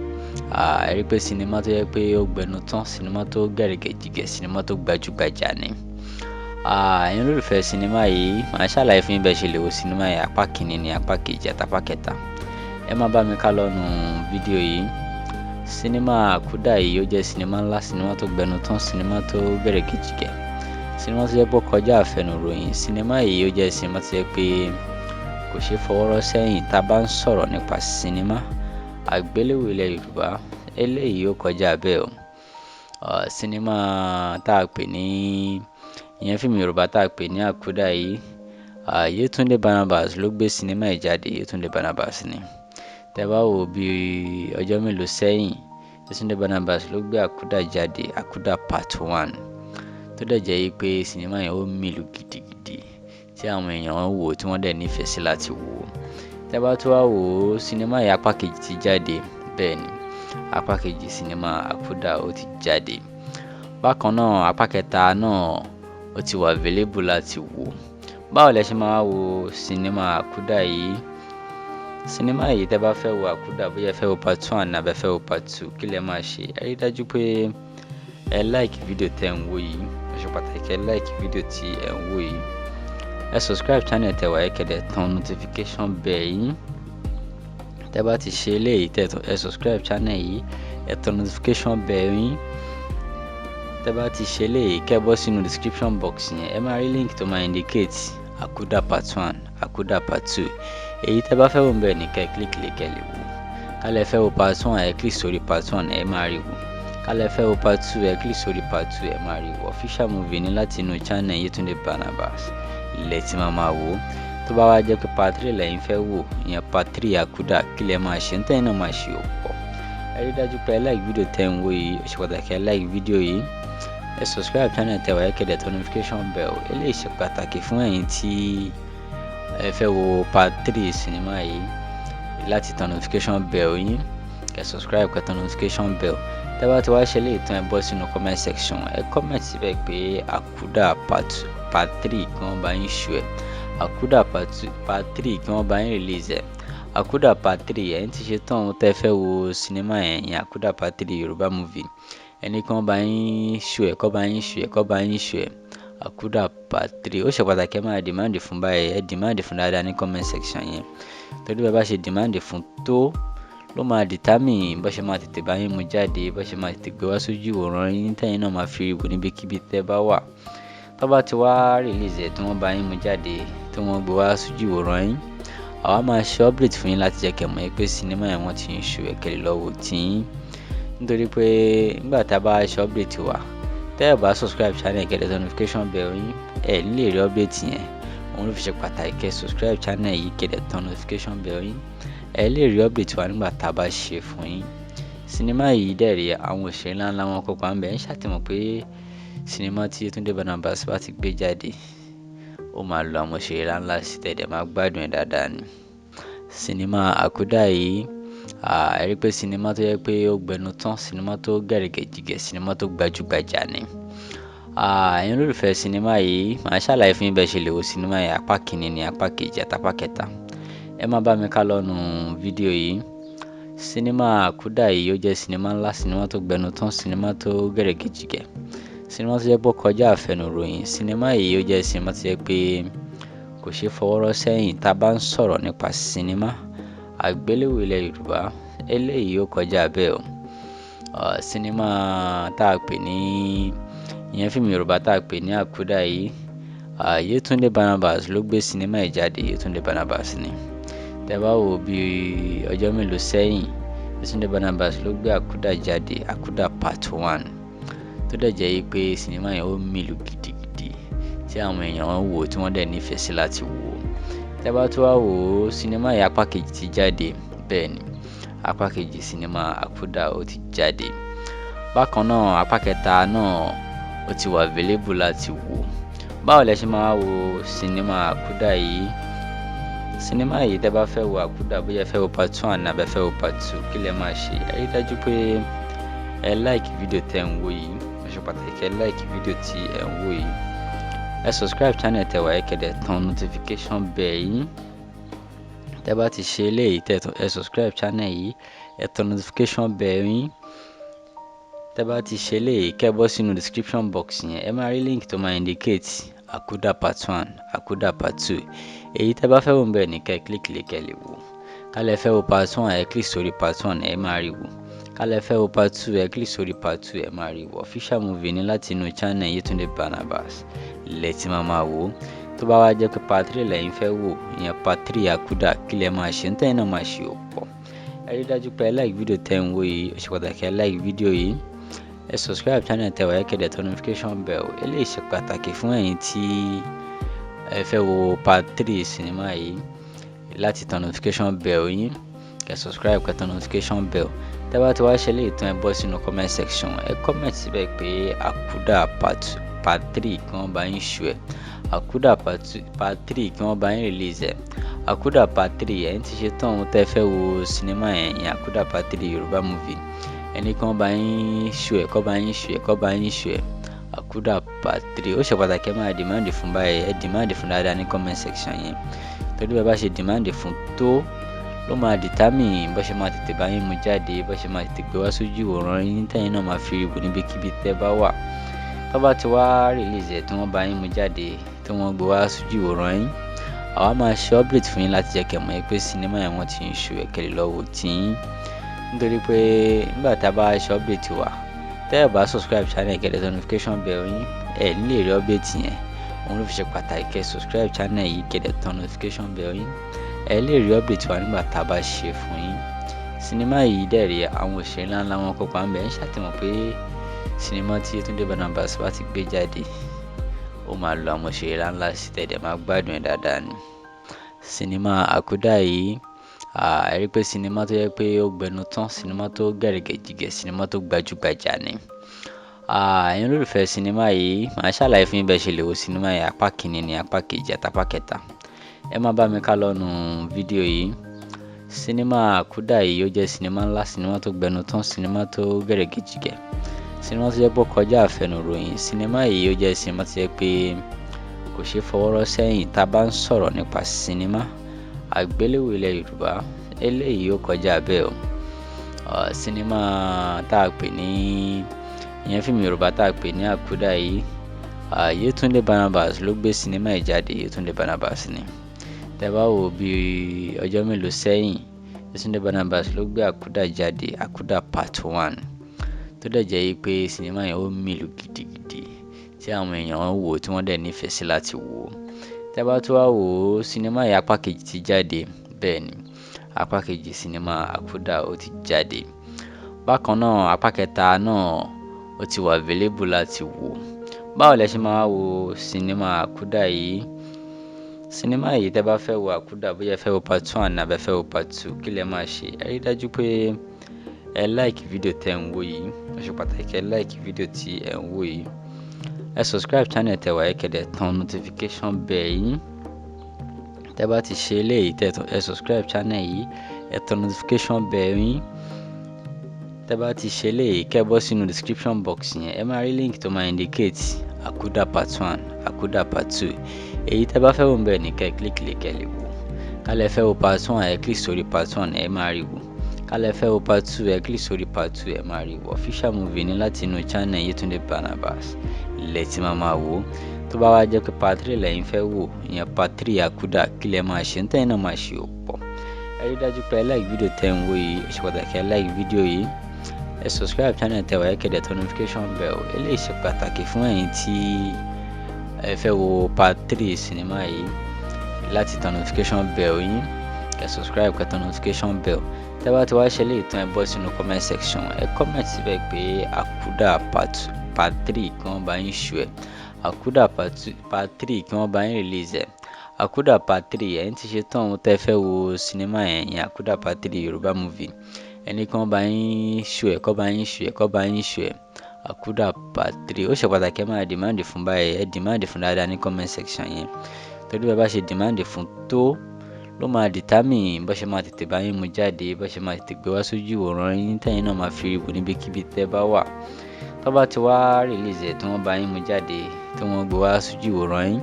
ẹ rí pé sinimá tó yẹ pé ó gbẹnu tán, sinimá tó gẹ̀rẹ́gẹ̀jigẹ̀, sinimá tó gbajúgbajà ni. Ẹ̀yin olólùfẹ́ sinimá yìí, màá ṣàlàyé fún yín bẹ́ẹ̀ ṣe lè wo sinimá yìí, apá kìíní ní apá kejì àti apá kẹta. Ẹ má bá mi ká lọ́nu fídíò yìí. Sinimá Àkúdà yìí, ó jẹ́ sinimá ńlá, sinimá tó gbẹnu tán, sinimá tó gẹ̀rẹ́gẹ̀jigẹ̀, sinimá tó jẹ́ pé ó kọjá àfẹnuròyìn. Sinimá yìí, ó jẹ́ sinimá tó jẹ́ pé kò ṣeé fọwọ́ rọ́ sẹ́yìn. Tá a bá ń sọ̀rọ̀ nípa sinimá àgbéléwò ilẹ̀ Yorùbá, eléyìí ó kọjá bẹ́ẹ̀ o. Sinimá tá a pè ní ìyẹn fíìmù Yorùbá tá a pè ní Àkúdà yìí, Yétúndé Barnabas ló gbé sinimá yìí jáde. Yétúndé Barnabas ni. Tẹ́ bá wò bí ọjọ́ mélòó sẹ́yìn, Yétúndé Barnabas ló gbé Àkúdà jáde, Àkúdà part one, tó dẹ̀ jẹ́ pé sinimá yẹn ó mìlú gidigidi tí àwọn èèyàn wò, tí wọ́n dẹ̀ nífẹ̀ẹ́ sí láti wò ó. Tẹ́ bá tún wá wò ó, sinimá yìí, apá kejì ti jáde. Bẹ́ẹ̀ ni, apá kejì sinimá Àkúdà ó ti jáde. Bákan náà, apá kẹta náà ó ti wà available láti wò. Báwo lẹ ṣe máa wo sinimá Àkúdà yìí? Sinimá yìí, tẹ́ bá fẹ́ wo Àkúdà, bóyá ẹ fẹ́ wo part one àbí ẹ fẹ́ wo part two, kí lẹ máa ṣe? Ẹ rí dájú pé ẹ like video tẹ́ ń wò yìí. Ó ṣe pàtàkì ẹ like video tí ẹ ń wò yìí, ẹ subscribe channel tẹ́ wà, ẹ kẹ́ dẹ̀ tan notification bell yín. Tẹ́ bá ti ṣe eléyìí, tẹ́ ẹ subscribe channel yìí, ẹ tan notification bell yín, tẹ́ bá ti ṣe eléyìí, kẹ́ bọ́ sínú description box yẹn, ẹ máa rí link tó máa indicate Àkúdà part one, Àkúdà part two. Èyí tẹ́ bá fẹ́ wò ńbẹ̀ ní kẹ́ click lé, kẹ́ lè wò. Kálẹ̀ fẹ́ wo part one, ẹ click sórí part one, ẹ máa rí wò. Kálẹ̀ fẹ́ wo part two, ẹ click sórí part two, ẹ máa rí wò. Official movie ní láti inú channel Yetunde Barnabas lẹ ti máa máa wò ó. Tó bá wá jẹ́ pé part three lẹ́yìn fẹ́ wò, ìyẹn part three Àkúdà, kí lẹ máa ṣe? Ntẹ́yìn náà máa ṣe ò pọ̀. Ẹ rí dájú pé ẹ like video tẹ́ ń wò yìí. Ó ṣe pàtàkì ẹ like video yìí, ẹ subscribe channel tẹ́ wà, ẹ kẹ́ dẹ̀ tẹ notification bell. Eléyìí ṣe pàtàkì fún ẹ̀yin tí ẹ fẹ́ wo part three sinimá yìí láti tan notification bell yín, kẹ́ subscribe, kẹ́ tan notification bell. Tẹ́ bá ti wá ṣe eléyìí tán, ẹ bọ́ sínú comment section, ẹ comment síbẹ̀ pé Àkúdà part three kí wọ́n bá yín shoot ẹ̀, Àkúdà part two, part three kí wọ́n bá yín release ẹ̀, Àkúdà part three. Ẹ̀yin ti ṣe tán ohun tẹ́ fẹ́ wo sinimá yẹn, ìyẹn Àkúdà part three Yorùbá movie. Ẹni kí wọ́n bá yín shoot ẹ̀, kọ́ bá yín shoot ẹ̀, kọ́ bá yín shoot ẹ̀, Àkúdà part three. Ó ṣe pàtàkì ẹ máa demand fún báyìí. Ẹ demand fún dáadáa ní comment section yẹn, torí bẹ́ẹ̀ bá ṣe demand fún tó ló máa determine bó ṣe máa tètè bá yín mú jáde, bó ṣe máa tètè gbé wá sójú ìwòran yín, tẹ́yìn náà máa fi rí wò níbikíbi tẹ́ bá wà. Tó bá ti wá release ẹ̀, tí wọ́n bá yín mú jáde, tí wọ́n gbé wá sójú ìwòran yín, àwa máa ṣe update fún yín láti jẹ́ kẹ́ mọ̀ pé sinimá yẹn wọ́n ti ń shoot ẹ̀, kẹ́ lè lọ wò tiyín. Nítorí pé nígbà tá a bá ṣe update wa, tẹ́ ẹ bá subscribe channel, kẹ́ dẹ̀ notification bell yín, ẹ ní lè rí update yẹn. Òun ló fi ṣe pàtàkì kẹ́ subscribe channel yìí, kẹ́ dẹ̀ tan notification bell yín, ẹ lè rí update wa nígbà tá a bá ṣe fún yín. Sinimá yìí dẹ̀ rí àwọn òṣèré ńláńlá wọn kópa ńbẹ̀. Ẹ ṣáà ti mọ̀ pé sinimá tí Yétúndé Barnabas bá ti gbé jáde, ó máa lo àwọn òṣèré ńláńlá sí tẹ̀dẹ̀ máa gbádùn ẹ̀ dáadáa ni. Sinimá Àkúdà yìí, ẹ rí pé sinimá tó jẹ́ pé ó gbẹnu tán, sinimá tó gẹ̀rẹ́gẹ̀jigẹ̀, sinimá tó gbajúgbajà ni. Ẹ̀yin olólùfẹ́ sinimá yìí, màá ṣàlàyé fún yín bẹ́ẹ̀ ṣe lè wo sinimá yìí, apá kìíní ní apá kejì àti apá kẹta. Ẹ má bá mi ká lọ nù fídíò yìí. Sinimá Àkúdà yìí ó jẹ́ sinimá ńlá, sinimá tó gbẹnu tán, sinimá tó gẹ̀rẹ́gẹ̀jigẹ̀, sinimá tó jẹ́ pé ó kọjá àfẹnuròyìn. Sinimá yìí ó jẹ́ sinimá tó jẹ́ pé kò ṣeé fọwọ́ rọ́ sẹ́yìn tá a bá ń sọ̀rọ̀ nípa sinimá àgbéléwò ilẹ̀ Yorùbá. Eléyìí ó kọjá bẹ́ẹ̀ o. Sinimá tá a pè ní ìyẹn fíìmù Yorùbá tá a pè ní Àkúdà yìí, Yétúndé Barnabas ló gbé sinimá yìí jáde. Yétúndé Barnabas ni. Tẹ́ bá wò bí ọjọ́ mélòó sẹ́yìn, Yétúndé Barnabas ló gbé Àkúdà jáde, Àkúdà part one, tó dẹ̀ jẹ́ pé sinimá yẹn ó mìlú gidigidi tí àwọn èèyàn ń wò tí wọ́n dẹ̀ nífẹ̀ẹ́ sí láti wò. Tẹ́ bá tún wá wò ó, sinimá yìí apá kejì ti jáde. Bẹ́ẹ̀ ni, apá kejì sinimá Àkúdà ó ti jáde. Bákan náà, apá kẹta náà ó ti wà available láti wò. Báwo lẹ ṣe máa wo sinimá Àkúdà yìí? Sinimá yìí, tẹ́ bá fẹ́ wo Àkúdà, bóyá ẹ fẹ́ wo part one àbí ẹ fẹ́ wo part two, kí lẹ máa ṣe? Ẹ rí dájú pé ẹ like fídíò tẹ́ ń wò yìí. Ó ṣe pàtàkì ẹ like fídíò tí ẹ ń wò yìí. Ẹ subscribe channel tẹ́ wà, ẹ kẹ̀dẹ̀ tan notification bell yín. Tẹ́ bá ti ṣe eléyìí, tẹ́ ẹ subscribe channel yìí, ẹ tan notification bell yín. Tẹ́ bá ti ṣe eléyìí, kẹ́ bọ́ sínú description box yẹn, ẹ máa rí link tó máa indicate Àkúdà part one, Àkúdà part two. Èyí tẹ́ bá fẹ́ wò ńbẹ̀ ní kẹ́ click lé kẹ́ lè wò. Ká lẹ fẹ́ wo part one, ẹ click sórí part one, ẹ máa rí wò. Ká lẹ fẹ́ wo part two, ẹ click sórí part two, ẹ máa rí wò. Official movie ní láti inú channel Yétúndé Barnabas lẹ ti máa máa wò. Tó bá wá jẹ́ pé part three lẹ́yìn fẹ́ wò, ìyẹn part three Àkúdà, kí lẹ máa ṣe? Ntẹ́yìn náà máa ṣe ò pọ̀. Ẹ rí dájú pé ẹ like fídíò tẹ́ ń wò yìí. Ó ṣe pàtàkì ẹ like fídíò yìí. Ẹ subscribe channel tẹ́ wà, ẹ kẹ̀dẹ̀ tan notification bell. Eléyìí ṣe pàtàkì fún ẹ̀yin tí ẹ fẹ́ wo part three sinimá yìí láti tan notification bell yín. Kẹ́ subscribe, kẹ́ tan notification bell. Tẹ́ bá ti wá ṣe eléyìí tán, ẹ bọ́ sínú comment section, ẹ comment síbẹ̀ pé Àkúdà part three kí wọ́n bá yín shoot ẹ̀, Àkúdà part two, part three kí wọ́n bá yín release ẹ̀, Àkúdà part three. Ẹ̀yin ti ṣe tán ohun tẹ́ fẹ́ wo sinimá yẹn, ìyẹn Àkúdà part three Yorùbá movie. Ẹni kí wọ́n bá yín shoot ẹ̀, kọ́ bá yín shoot ẹ̀, kọ́ bá yín shoot ẹ̀, Àkúdà part three. Ó ṣe pàtàkì ẹ máa demand fún báyìí. Ẹ demand fún dáadáa ní comment section yẹn, torí bẹ́ẹ̀ bá ṣe demand fún tó ló máa determine bó ṣe máa tètè bá yín mú jáde, bó ṣe máa tètè gbé wá sójú ìwòran yín, tẹ́yìn náà máa fi rí wò níbikíbi tẹ́ bá wà. Tó bá ti wá release ẹ̀, tí wọ́n bá yín mú jáde, tí wọ́n gbé wá sójú ìwòran yín, àwa máa ṣe update fún yín láti jẹ́ kẹ́ mọ̀ pé sinimá yẹn wọ́n ti ń shoot ẹ̀, kẹ́ lè lọ wò tí yín. Nítorí pé nígbà tá a bá ṣe update wa, tẹ́ ẹ bá subscribe channel, kẹ́ ẹ tẹ notification bell yín, ẹ ní lè rí update yẹn. Òun ló fi ṣe pàtàkì kẹ́ subscribe channel yìí, kẹ́ ẹ tẹ notification bell yín, ẹ lè rí update wa nígbà tá a bá ṣe fún yín. Sinimá yìí dẹ̀ rí àwọn òṣèré ńláńlá wọn kópa ńbẹ̀. Ẹ ṣáà ti mọ̀ pé sinimá tí Yétúndé Barnabas bá ti gbé jáde, ó máa lo àwọn òṣèré ńláńlá sí tẹ̀dẹ̀ máa gbádùn ẹ̀ dáadáa ni. Sinimá Àkúdà yìí, ẹ rí pé sinimá tó jẹ́ pé ó gbẹnu tán, sinimá tó gẹ̀rẹ́gẹ̀jigẹ̀, sinimá tó gbajúgbajà ni. Ẹ̀yin olólùfẹ́ sinimá yìí, màá ṣàlàyé fún yín bẹ́ẹ̀ ṣe lè wo sinimá yìí, apá kìíní ní apá kejì àti apá kẹta. Ẹ má bá mi ká lọ nù fídíò yìí. Sinimá Àkúdà yìí ó jẹ́ sinimá ńlá, sinimá tó gbẹnu tán, sinimá tó gẹ̀rẹ́gẹ̀jigẹ̀, sinimá tó jẹ́ pé ó kọjá àfẹnuròyìn. Sinimá yìí ó jẹ́ sinimá tó jẹ́ pé kò ṣeé fọwọ́ rọ́ sẹ́yìn tá a bá ń sọ̀rọ̀ nípa sinimá àgbéléwò ilẹ̀ Yorùbá. Eléyìí ó kọjá bẹ́ẹ̀ o. Sinimá tá a pè ní ìyẹn fíìmù Yorùbá tá a pè ní Àkúdà yìí, Yétúndé Barnabas ló gbé sinimá yìí jáde. Yétúndé Barnabas ni. Tẹ́ bá wò bí ọjọ́ mélòó sẹ́yìn, Yétúndé Barnabas ló gbé Àkúdà jáde, Àkúdà part one, tó dẹ̀ jẹ́ pé sinimá yẹn ó mìlú gidigidi tí àwọn èèyàn ń wò tí wọ́n dẹ̀ nífẹ̀ẹ́ sí láti wò. Tẹ́ bá tún wá wò ó, sinimá yìí apá kejì ti jáde. Bẹ́ẹ̀ ni, apá kejì sinimá Àkúdà ó ti jáde. Bákan náà, apá kẹta náà ó ti wà available láti wò. Báwo lẹ ṣe máa wo sinimá Àkúdà yìí? Sinimá yìí, tẹ́ bá fẹ́ wo Àkúdà, bóyá ẹ fẹ́ wo part one àbí ẹ fẹ́ wo part two, kí lẹ máa ṣe? Ẹ rí dájú pé Ẹ like fídíò tẹ́ ń wò yìí, ó ṣe pàtàkì ẹ like fídíò tí ẹ ń wò yìí. Ẹ subscribe channel tẹ́ wà yìí, kẹ́ dẹ̀ tan notification bell yín. Tẹ́ bá ti ṣe eléyìí, tẹ́ ẹ subscribe channel yìí, ẹ tan notification bell yín. Tẹ́ bá ti ṣe eléyìí, kẹ́ bọ́ sínú description box yẹn, ẹ máa rí link tó máa indicate Àkúdà part 1, Àkúdà part 2. Èyí tẹ́ bá fẹ́ wò ńbẹ̀ ní kẹ́ click lé kẹ́ lè wò. Ká lẹ fẹ́ wo part 1, ẹ click sórí part 1, ẹ máa rí wò. Ká lẹ fẹ́ wo part 2, ẹ click sórí part 2, ẹ máa rí wò. Official movie ní láti inú channel Yetunde Barnabas lẹ ti máa máa wò. Tó bá wá jẹ́ pé part 3 lẹ́yìn fẹ́ wò, ìyẹn part 3 Àkúdà, kí lẹ máa ṣe? Ntẹ́yìn náà máa ṣe ò pọ̀. Ẹ rí dájú pé ẹ like fídíò tẹ́ ń wò yìí, ó ṣe pàtàkì ẹ like fídíò yìí. Ẹ subscribe channel tẹ́ wà yìí, kẹ́ dẹ̀ tan notification bell. Eléyìí ṣe pàtàkì fún ẹ̀yin tí ẹ fẹ́ wo part 3 sinimá yìí láti tan notification bell yín. Kẹ́ subscribe, kẹ́ tan notification bell. Tẹ́ bá ti wá ṣe eléyìí tán, ẹ bọ́ sínú comment section, ẹ comment síbẹ̀ pé Àkúdà part 3 kí wọ́n bá yín shoot ẹ̀, Àkúdà part 3 kí wọ́n bá yín release ẹ̀, Àkúdà part 3. Ẹ̀yin ti ṣe tán ohun tẹ́ fẹ́ wo sinimá yẹn, ìyẹn Àkúdà part 3 Yorùbá movie. Ẹni kí wọ́n bá yín shoot ẹ̀, kọ́ bá yín shoot ẹ̀, kọ́ bá yín shoot ẹ̀, Àkúdà part 3. Ó ṣe pàtàkì ẹ máa demand fún báyìí, ẹ demand fún dáadáa ní comment section yẹn, torí bẹ́ẹ̀ bá ṣe demand fún tó ló máa determine bó ṣe máa tètè bá yín mú jáde, bó ṣe máa tètè gbé wá sójú ìwòran yín, tẹ́yìn náà máa fi rí wò níbikíbi tẹ́ bá wà. Tó bá ti wá release ẹ̀, tí wọ́n bá yín mú jáde, tí wọ́n gbé wá sójú ìwòran yín,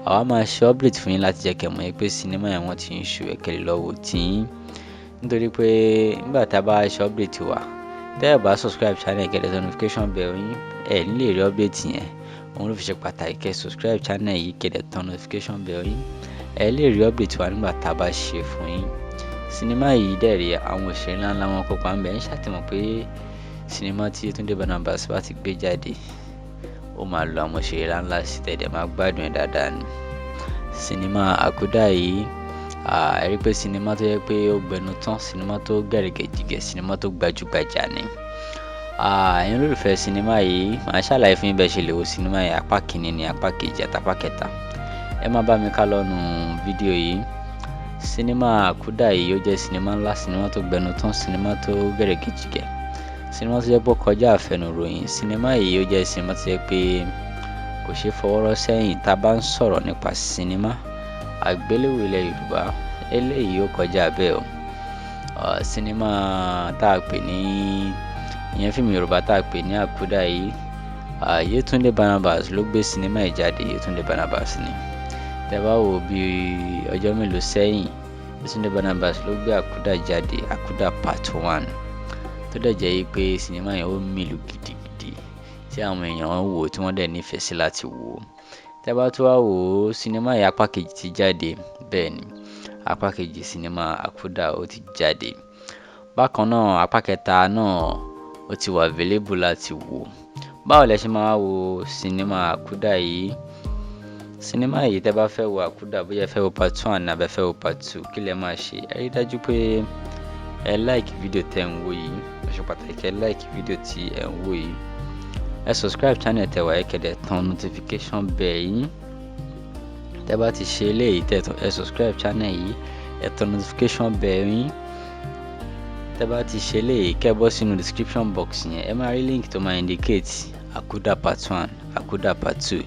àwa máa ṣe update fún yín láti jẹ́ kẹ́ mọ̀ pé sinimá yẹn wọ́n ti ń shoot ẹ̀, kẹ́ lè lọ wò tiyín. Nítorí pé nígbà tá a bá ṣe update wa, tẹ́ ẹ bá subscribe channel, kẹ́ dẹ̀ notification bell yín, ẹ ní lè rí update yẹn. Òun ló fi ṣe pàtàkì kẹ́ subscribe channel yìí, kẹ́ dẹ̀ tan notification bell yín, ẹ lè rí update wa nígbà tá a bá ṣe fún yín. Sinimá yìí dẹ̀ rí àwọn òṣèré ńláńlá wọn kópa ńbẹ̀. Ń ṣàtìmọ̀ pé sinimá tí Yetunde Barnabas bá ti gbé jáde, ó máa lo àwọn òṣèré ńláńlá sí, tẹ̀dẹ̀ máa gbádùn ẹ̀ dáadáa ni. Sinimá Àkúdà yìí, ẹ rí pé sinimá tó yẹ pé ó gbẹnu tán, sinimá tó gẹ̀rẹ́gẹ̀jìgẹ̀, sinimá tó gbajúgbajà ni. Ẹ̀yin olólùfẹ́ sinimá yìí, màá ṣàlàyé fún yín bẹ́ẹ̀ ṣe lè wo sinimá yìí, apá kìíní ní apá kejì àti apá kẹta. Ẹ má bá mi ká lọ́nu fídíò yìí. Sinimá Àkúdà yìí, ó jẹ́ sinimá ńlá, sinimá tó gbẹnu tán, sinimá tó gẹ̀rẹ́gẹ̀jìgẹ̀, sinimá tó jẹ́ pé ó kọjá àfẹnuròyìn. Sinimá yìí, ó jẹ́ sinimá tó jẹ́ pé kò ṣeé fọwọ́ rọ́ sẹ́yìn tá a bá ń sọ̀rọ̀ nípa sinimá àgbéléwò ilẹ̀ Yorùbá. Eléyìí ó kọjá bẹ́ẹ̀ o. Sinimá tá a pè ní ìyẹn fíìmù Yorùbá tá a pè ní Àkúdà yìí, Yétúndé Barnabas ló gbé sinimá yìí jáde. Yétúndé Barnabas ni. Tẹ́ bá wò bí ọjọ́ mélòó sẹ́yìn, Yétúndé Barnabas ló gbé Àkúdà jáde, Àkúdà part 1, tó dẹ̀ jẹ́ pé sinimá yẹn ó mìlú gidigidi tí àwọn èèyàn wò, tí wọ́n dẹ̀ nífẹ̀ẹ́ sí láti wò ó. Tẹ́ bá tún wá wò ó, sinimá yìí apá kejì ti jáde. Bẹ́ẹ̀ ni, apá kejì sinimá Àkúdà ó ti jáde. Bákan náà, apá kẹta náà ó ti wà available láti wò. Báwo lẹ ṣe máa wo sinimá Àkúdà yìí? Sinimá yìí, tẹ́ bá fẹ́ wo Àkúdà, bóyá ẹ fẹ́ wo part 1 àbí ẹ fẹ́ wo part 2, kí lẹ máa ṣe? Ẹ rí dájú pé ẹ like fídíò tẹ́ ń wò yìí, ó ṣe pàtàkì ẹ like fídíò tí ẹ ń wò yìí. Ẹ subscribe channel tẹ́ wà yìí, kẹ́ dẹ̀ tan notification bell yín. Tẹ́ bá ti ṣe eléyìí, tẹ́ ẹ subscribe channel yìí, ẹ tan notification bell yín. Tẹ́ bá ti ṣe eléyìí, kẹ́ bọ́ sínú description box yẹn, ẹ máa rí link tó máa indicate Àkúdà part 1, Àkúdà part 2.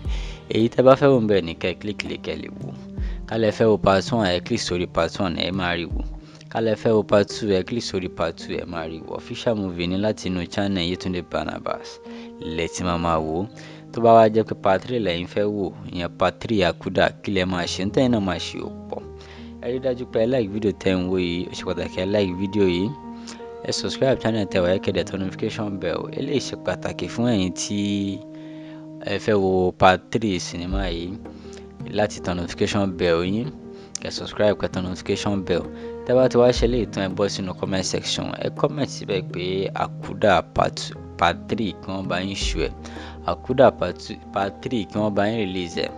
Èyí tẹ́ bá fẹ́ wò ńbẹ̀ ní kẹ́ click lé kẹ́ lè wò. Ká lẹ fẹ́ wo part 1, ẹ click sórí part 1, ẹ máa rí wò. Ká lẹ fẹ́ wo part 2, ẹ click sórí part 2, ẹ máa rí wò. Official movie ní láti inú channel Yetunde Barnabas lẹ ti máa máa wò. Tó bá wá jẹ́ pé part 3 lẹ́yìn fẹ́ wò, ìyẹn part 3 Àkúdà, kí lẹ máa ṣe? Ntẹ́yìn náà máa ṣe ò pọ̀. Ẹ rí dájú pé ẹ like fídíò tẹ́ ń wò yìí, ó ṣe pàtàkì ẹ like fídíò yìí. Ẹ subscribe channel tẹ́ wà yìí, kẹ́ dẹ̀ tan notification bell. Eléyìí ṣe pàtàkì fún ẹ̀yin tí ẹ fẹ́ wo part 3 sinimá yìí láti tan notification bell yín. Kẹ́ subscribe, kẹ́ tan notification bell. Tẹ́ bá ti wá ṣe eléyìí tán, ẹ bọ́ sínú comment section, ẹ comment síbẹ̀ pé Àkúdà part 3 kí wọ́n bá yín shoot ẹ̀, Àkúdà part 3 kí wọ́n bá yín release ẹ̀,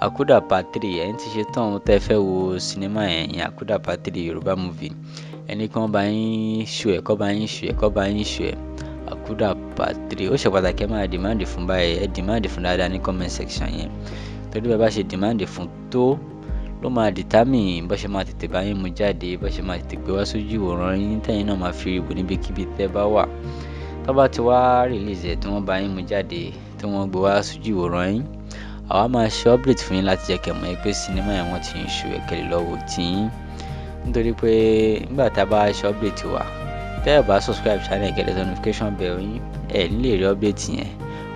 Àkúdà part 3. Ẹ̀yin ti ṣe tán ohun tẹ́ fẹ́ wo sinimá yẹn, ìyẹn Àkúdà part 3 Yorùbá movie. Ẹni kí wọ́n bá yín shoot ẹ̀, kọ́ bá yín shoot ẹ̀, kọ́ bá yín shoot ẹ̀, Àkúdà part 3. Ó ṣe pàtàkì ẹ máa demand fún báyìí, ẹ demand fún dáadáa ní comment section yẹn, torí bẹ́ẹ̀ bá ṣe demand fún tó ló ló máa determine bó ṣe máa tètè bá yín mú jáde, bó ṣe máa tètè gbé wá sójú ìwòran yín tẹ́yin náà máa fi rí wò níbikíbi tẹ́ bá wà. Tó bá ti wá release ẹ̀ tí wọ́n bá yín mú jáde, tí wọ́n gbé wá sójú ìwòran yín, àwa máa ṣe update fún yín láti jẹ́ kẹ́ mọ̀ pé sinimá yẹn wọ́n ti ń show ẹ̀ kẹ́ lè lọ wò tiyín. Nítorí pé nígbà tá a bá ṣe update wa, tẹ́ ẹ bá subscribe channel kẹ́ lè notification bell yín, ẹ ní lè rí update yẹn.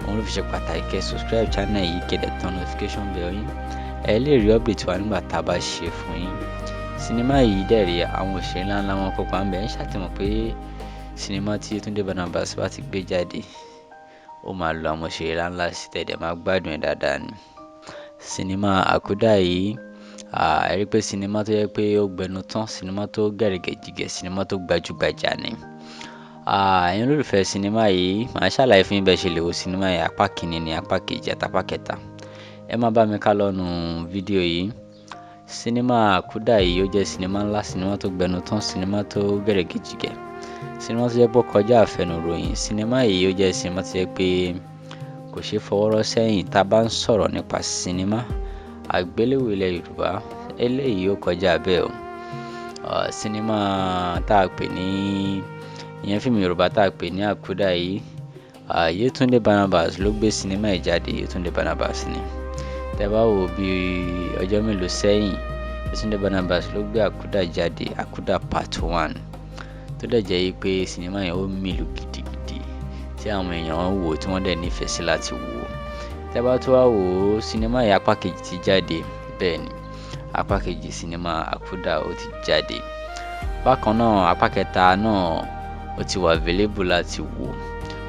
Òun ló fi ṣe pàtàkì kẹ́ subscribe channel yìí kẹ́ dẹ̀ tan notification bell yín. Ẹ lè rí update wa nígbà tá a bá ṣe fún yín. Sinimá yìí dẹ̀ rí àwọn òṣèré ńláńlá wọn kópa ńbẹ̀. Ń ṣàtìmọ̀ pé sinimá tí Yétúndé Barnabas bá ti gbé jáde, ó máa lo àwọn òṣèré ńláńlá sí tẹ́ dẹ̀ máa gbádùn ẹ̀ dáadáa ni. Sinimá Àkúdà yìí, ẹ rí pé sinimá tó jẹ́ pé ó gbẹnu tán, sinimá tó gẹ̀rẹ́gẹ̀jigẹ̀, sinimá tó gbajúgbajà ni. Ẹ̀yin olólùfẹ́ sinimá yìí, màá ṣàlàyé fún yín bẹ́ẹ̀ ṣe lè wo sinimá yìí, apá kìíní ní apá kejì àti apá kẹta. Ẹ má bá mi ká lọ́nu fídíò yìí. Sinimá Àkúdà yìí ó jẹ́ sinimá ńlá, sinimá tó gbẹnu tán, sinimá tó gẹ̀rẹ́gẹ̀jigẹ̀, sinimá tó jẹ́ pé ó kọjá àfẹnuròyìn. Sinimá yìí ó jẹ́ sinimá tó jẹ́ pé kò ṣeé fọwọ́ rọ́ sẹ́yìn tá a bá ń sọ̀rọ̀ nípa sinimá àgbéléwò ilẹ̀ Yorùbá. Eléyìí ó kọjá bẹ́ẹ̀ o. Sinimá tá a pè ní ìyẹn fíìmù Yorùbá tá a pè ní Àkúdà yìí, Yétúndé Barnabas ló gbé sinimá yìí jáde. Yétúndé Barnabas ni. Tẹ́ bá wò bí ọjọ́ mélòó sẹ́yìn, Yétúndé Barnabas ló gbé Àkúdà jáde, Àkúdà part one, tó dẹ̀ jẹ́ yí pé sinimá yẹn ó mìlú gidigidi tí àwọn èèyàn wò tí wọ́n dẹ̀ nífẹ̀ẹ́ sí láti wò. Tẹ́ bá tún wá wò ó, sinimá yìí apá kejì ti jáde. Bẹ́ẹ̀ ni, apá kejì sinimá Àkúdà ó ti jáde. Bákan náà, apá kẹta náà ó ti wà available láti wò.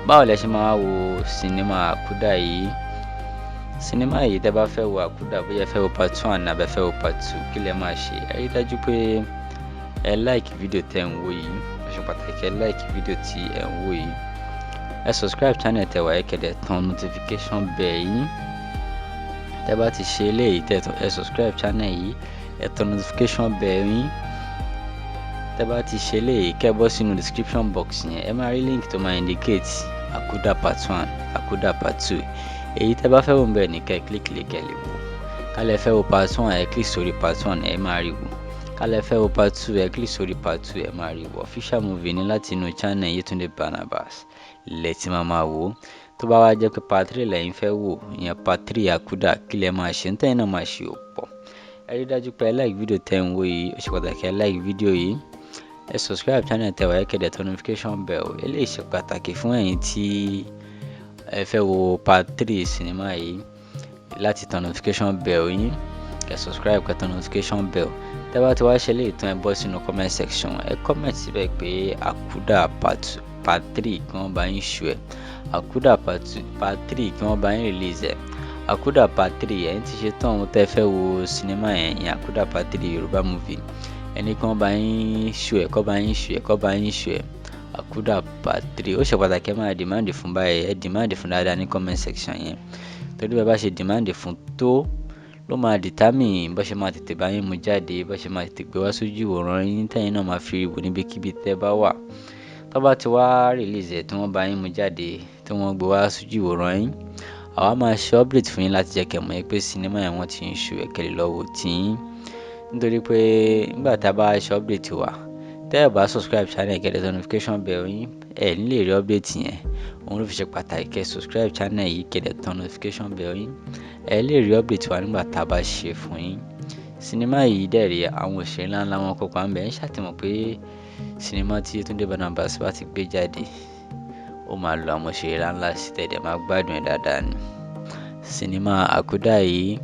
Báwo lẹ ṣe máa wo sinimá Àkúdà yìí? Sinimá yìí, tẹ́ bá fẹ́ wo Àkúdà, bóyá ẹ fẹ́ wo part one àbí ẹ fẹ́ wo part two, kí lẹ máa ṣe? Ẹ rí dájú pé ẹ like fídíò tẹ́ ń wò yìí. Ó ṣe pàtàkì ẹ like fídíò tí ẹ ń wò yìí. Ẹ subscribe channel tẹ́ wà, ẹ kẹ́ tan notification bell yín. Tẹ́ bá ti ṣe eléyìí, tẹ́ ẹ subscribe channel yìí, ẹ tan notification bell yín. Tẹ́ bá ti ṣe eléyìí, kẹ́ bọ́ sínú description box yẹn, ẹ máa rí link tó máa indicate Àkúdà part one, Àkúdà part two. Èyí tẹ́ bá fẹ́ wò ńbẹ̀ ní kẹ́ click lé kẹ́ lè wò. Ká lẹ fẹ́ wo part one, ẹ click sórí part one, ẹ máa rí wò. Ká lẹ fẹ́ wo part two, ẹ click sórí part two, ẹ máa rí wò. Official movie ní láti inú channel Yétúndé Barnabas lẹ tí máa máa wò. Tó bá wá jẹ́ pé part three lẹ́yìn fẹ́ wò, ìyẹn part three Àkúdà, kí lẹ máa ṣe? Ntẹ́yìn náà máa ṣe ò pọ̀. Ẹ rí dájú pé ẹ like fídíò tẹ́ ń wò yìí. Ó ṣe pàtàkì ẹ like fídíò yìí. Ẹ subscribe channel tẹ́ wà, ẹ kẹ́ dẹ̀ tan notification bell. Eléyìí ṣe pàtàkì fún ẹ̀yin tí ẹ fẹ́ wo part three sinimá yìí láti tan notification bell yín. Kẹ́ subscribe, kẹ́ tan notification bell. Tẹ́ bá ti wá ṣe eléyìí tán, ẹ bọ́ sínú comment section, ẹ comment síbẹ̀ pé Àkúdà part three kí wọ́n bá yín shoot ẹ̀, Àkúdà part two, part three kí wọ́n bá yín release ẹ̀, Àkúdà part three. Ẹ̀yin ti ṣe tán ohun tẹ́ fẹ́ wo sinimá yẹn, ìyẹn Àkúdà part three Yorùbá movie. Ẹni kí wọ́n bá yín shoot ẹ̀, kọ́ bá yín shoot ẹ̀, kọ́ bá yín shoot ẹ̀, Àkúdà part three. Ó ṣe pàtàkì ẹ máa demand fún báyìí. Ẹ demand fún dáadáa ní comment section yẹn, torí bẹ́ẹ̀ bá ṣe demand fún tó ló máa determine bó ṣe máa tètè bá yín mú jáde, bó ṣe máa tètè gbé wá sójú ìwòran yín tẹ́yin náà máa fi rí wò níbikíbi tẹ́ bá wà. Tó bá ti wá release ẹ̀ tí wọ́n bá yín mú jáde, tí wọ́n gbé wá sójú ìwòran yín, àwa máa ṣe update fún yín láti jẹ́ kẹ́ mọ̀ pé sinimá yẹn wọ́n ti ń shoot ẹ̀ kẹ́ lè lọ wò tiyín. Nítorí pé nígbà tá a bá ṣe update wa, tẹ́ ẹ bá subscribe channel kẹ́ dẹ̀ notification bell yín, ẹ ní lè rí update yẹn. Òun ló fi ṣe pàtàkì kẹ́ subscribe channel yìí kẹ́ dẹ̀ tan notification bell yín. Ẹ lè rí update wa nígbà tá a bá ṣe fún yín. Sinimá yìí dẹ̀ rí àwọn òṣèré ńláńlá wọn kópa ńbẹ̀. Ń ṣàtìmọ̀ pé sinimá tí Yétúndé Barnabas bá ti gbé jáde, ó máa lo àwọn òṣèré ńláńlá sí tẹ́ dẹ̀ máa gbádùn ẹ̀ dáadáa ni. Sinimá Àkúdà yìí,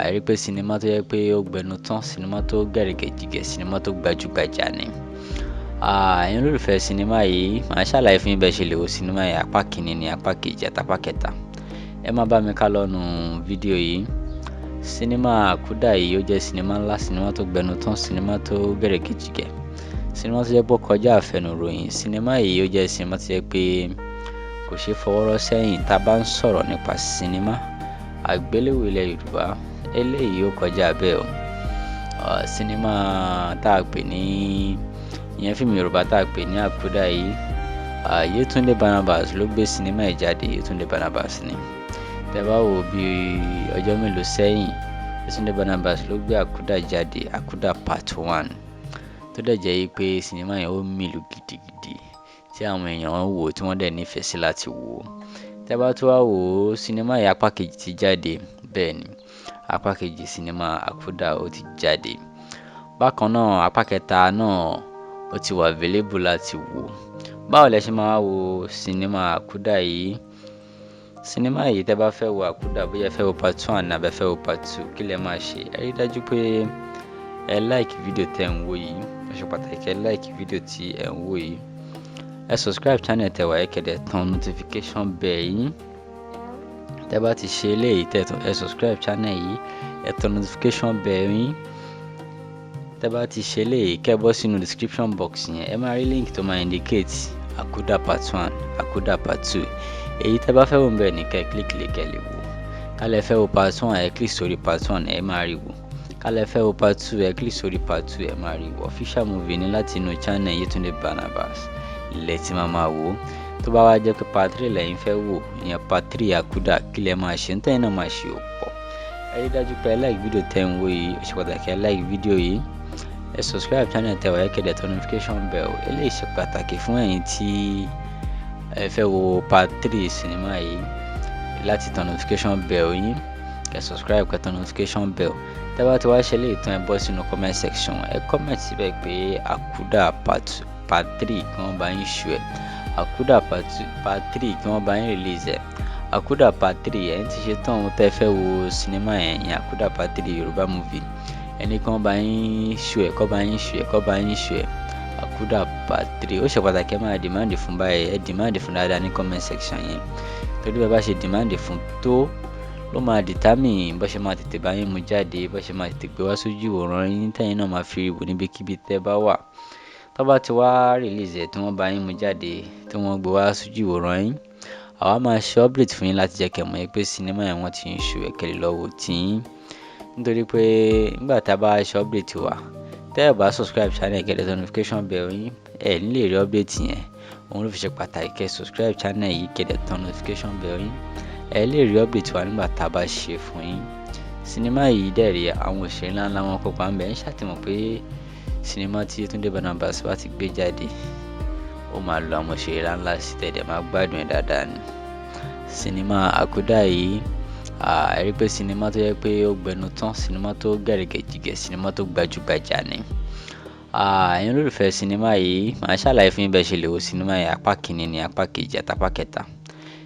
ẹ rí pé sinimá tó jẹ́ pé ó gbẹnu tán, sinimá tó gẹ̀rẹ́gẹ̀jigẹ̀, sinimá tó gbajúgbajà ni. Ẹ̀yin olólùfẹ́ sinimá yìí, màá ṣàlàyé fún yín bẹ́ẹ̀ ṣe lè wo sinimá yìí, apá kìíní ní apá kejì àti apá kẹta. Ẹ má bá mi ká lọ́nu fídíò yìí. Sinimá Àkúdà yìí ó jẹ́ sinimá ńlá, sinimá tó gbẹnu tán, sinimá tó gẹ̀rẹ́gẹ̀jigẹ̀, sinimá tó jẹ́ pé ó kọjá àfẹnuròyìn. Sinimá yìí ó jẹ́ sinimá tó jẹ́ pé kò ṣeé fọwọ́ rọ́ sẹ́yìn tá a bá ń sọ̀rọ̀ nípa sinimá àgbéléwò ilẹ̀ Yorùbá. Eléyìí ó kọjá bẹ́ẹ̀ o. Sinimá tá a pè ní ìyẹn fíìmù Yorùbá tá a pè ní Àkúdà yìí, Yétúndé Barnabas ló gbé sinimá yìí jáde. Yétúndé Barnabas ni. Tẹ́ bá wò bí ọjọ́ mélòó sẹ́yìn, Yétúndé Barnabas ló gbé Àkúdà jáde, Àkúdà part one, tó dẹ̀ jẹ́ pé sinimá yẹn ó mìlú gidigidi tí àwọn èèyàn ń wò tí wọ́n dẹ̀ nífẹ̀ẹ́ sí láti wò ó. Tẹ́ bá tún wá wò ó, sinimá yìí apá kejì ti jáde. Bẹ́ẹ̀ ni, apá kejì sinimá Àkúdà ó ti jáde. Bákan náà, apá kẹta náà ó ti wà available láti wò. Báwo lẹ ṣe máa wo sinimá Àkúdà yìí? Sinimá yìí, tẹ́ bá fẹ́ wo Àkúdà, bóyá ẹ fẹ́ wo part one àbí ẹ fẹ́ wo part two, kí lẹ máa ṣe? Ẹ rí dájú pé ẹ like fídíò tẹ́ ń wò yìí. Ó ṣe pàtàkì ẹ like fídíò tí ẹ ń wò yìí. Ẹ subscribe channel tẹ́ wà, ẹ kẹ̀dẹ̀ tan notification bell yín. Tẹ́ bá ti ṣe eléyìí, tẹ́ ẹ subscribe channel yìí, ẹ tan notification bell yín. Tẹ́ bá ti ṣe eléyìí, kẹ́ bọ́ sínú description box yẹn, ẹ máa rí link tó máa indicate Àkúdà part one, Àkúdà part two. Èyí tẹ́ bá fẹ́ wò ń bẹ̀ ní kẹ́ click lè kẹ́ lè wò. Ká lẹ fẹ́ wo part one, ẹ click sórí part one, ẹ máa rí wò. Ká lẹ fẹ́ wo part two, ẹ click sórí part two, ẹ máa rí wò. Official movie ní láti inú channel Yétúndé Barnabas lẹ ti máa máa wò ó. Tó bá wá jẹ́ pé part three lẹ́yìn fẹ́ wò, ìyẹn part three Àkúdà, kí lẹ máa ṣe? Ntẹ́yìn náà máa ṣe ò pọ̀. Ẹ rí dájú pé ẹ like fídíò tẹ́ ń wò yìí. Ó ṣe pàtàkì ẹ like fídíò yìí. Ẹ subscribe channel tẹ́ wà, ẹ kẹ̀dẹ̀ tẹ notification bell. Eléyìí ṣe pàtàkì fún ẹ̀yin tí ẹ fẹ́ wo part three sinimá yìí láti tan notification bell yín. Kẹ́ subscribe, kẹ́ tan notification bell. Tẹ́ bá ti wá ṣe eléyìí tán, ẹ bọ́ sínú comment section, ẹ comment síbẹ̀ pé Àkúdà part three kí wọ́n bá yín show ẹ̀, Àkúdà part two, part three kí wọ́n bá yín release ẹ̀, Àkúdà part three. Ẹ̀ ń ti ṣe tán ohun tẹ́ fẹ́ wo sinimá yẹn, ìyẹn Àkúdà part three Yorùbá movie. Ẹni kí wọ́n bá yín show ẹ̀, kọ́ bá yín show ẹ̀, kọ́ bá yín show ẹ̀, Àkúdà part three. Ó ṣe pàtàkì ẹ máa demand fún báyìí. Ẹ demand fún dáadáa ní comment section yẹn, torí bẹ́ẹ̀ bá ṣe demand fún tó ló máa determine bó ṣe máa tètè bá yín mú jáde, bó ṣe máa tètè gbé wá sójú ìwòran yín, tẹ́yìn náà máa fi wò níbikíbi tẹ́ bá wà. Tó bá ti wá release ẹ̀, tí wọ́n bá yín mú jáde, tí wọ́n gbé wá sójú ìwòran yín, àwa máa ṣe update fún yín láti jẹ́ kẹ́ mọ̀ pé sinimá yẹn wọ́n ti ń show ẹ̀, kẹ́ lè lọ wò tiyín. Nítorí pé nígbà tá a bá ṣe update wa, tẹ́ ẹ bá subscribe channel, kẹ́ ẹ notification bell yín, ẹ ní lè rí update yẹn. Òun ló fi ṣe pàtàkì kẹ́ subscribe channel yìí, kẹ́ ẹ tan notification bell yín, ẹ lè rí update wa nígbà tá a bá ṣe fún yín. Sinimá yìí dẹ̀ rí àwọn òṣèré ńláńlá wọn kópa ń bẹ̀. Ń ṣàtìmọ̀ pé sinimá tí Yétúndé Barnabas bá ti gbé jáde, ó máa lo àwọn òṣèré ńláńlá sí, tẹ̀dẹ̀ máa gbádùn ẹ̀ dáadáa ni. Sinimá Àkúdà yìí, ẹ rí pé sinimá tó yẹ pé ó gbẹnu tán, sinimá tó gẹ̀rẹ́gẹ̀jigẹ̀, sinimá tó gbajúgbajà ni. Ẹ̀yin olólùfẹ́ sinimá yìí, màá ṣàlàyé fún yín bẹ́ẹ̀ ṣe lè wo sinimá yìí, apá kìíní ní apá kejì àti apá kẹta.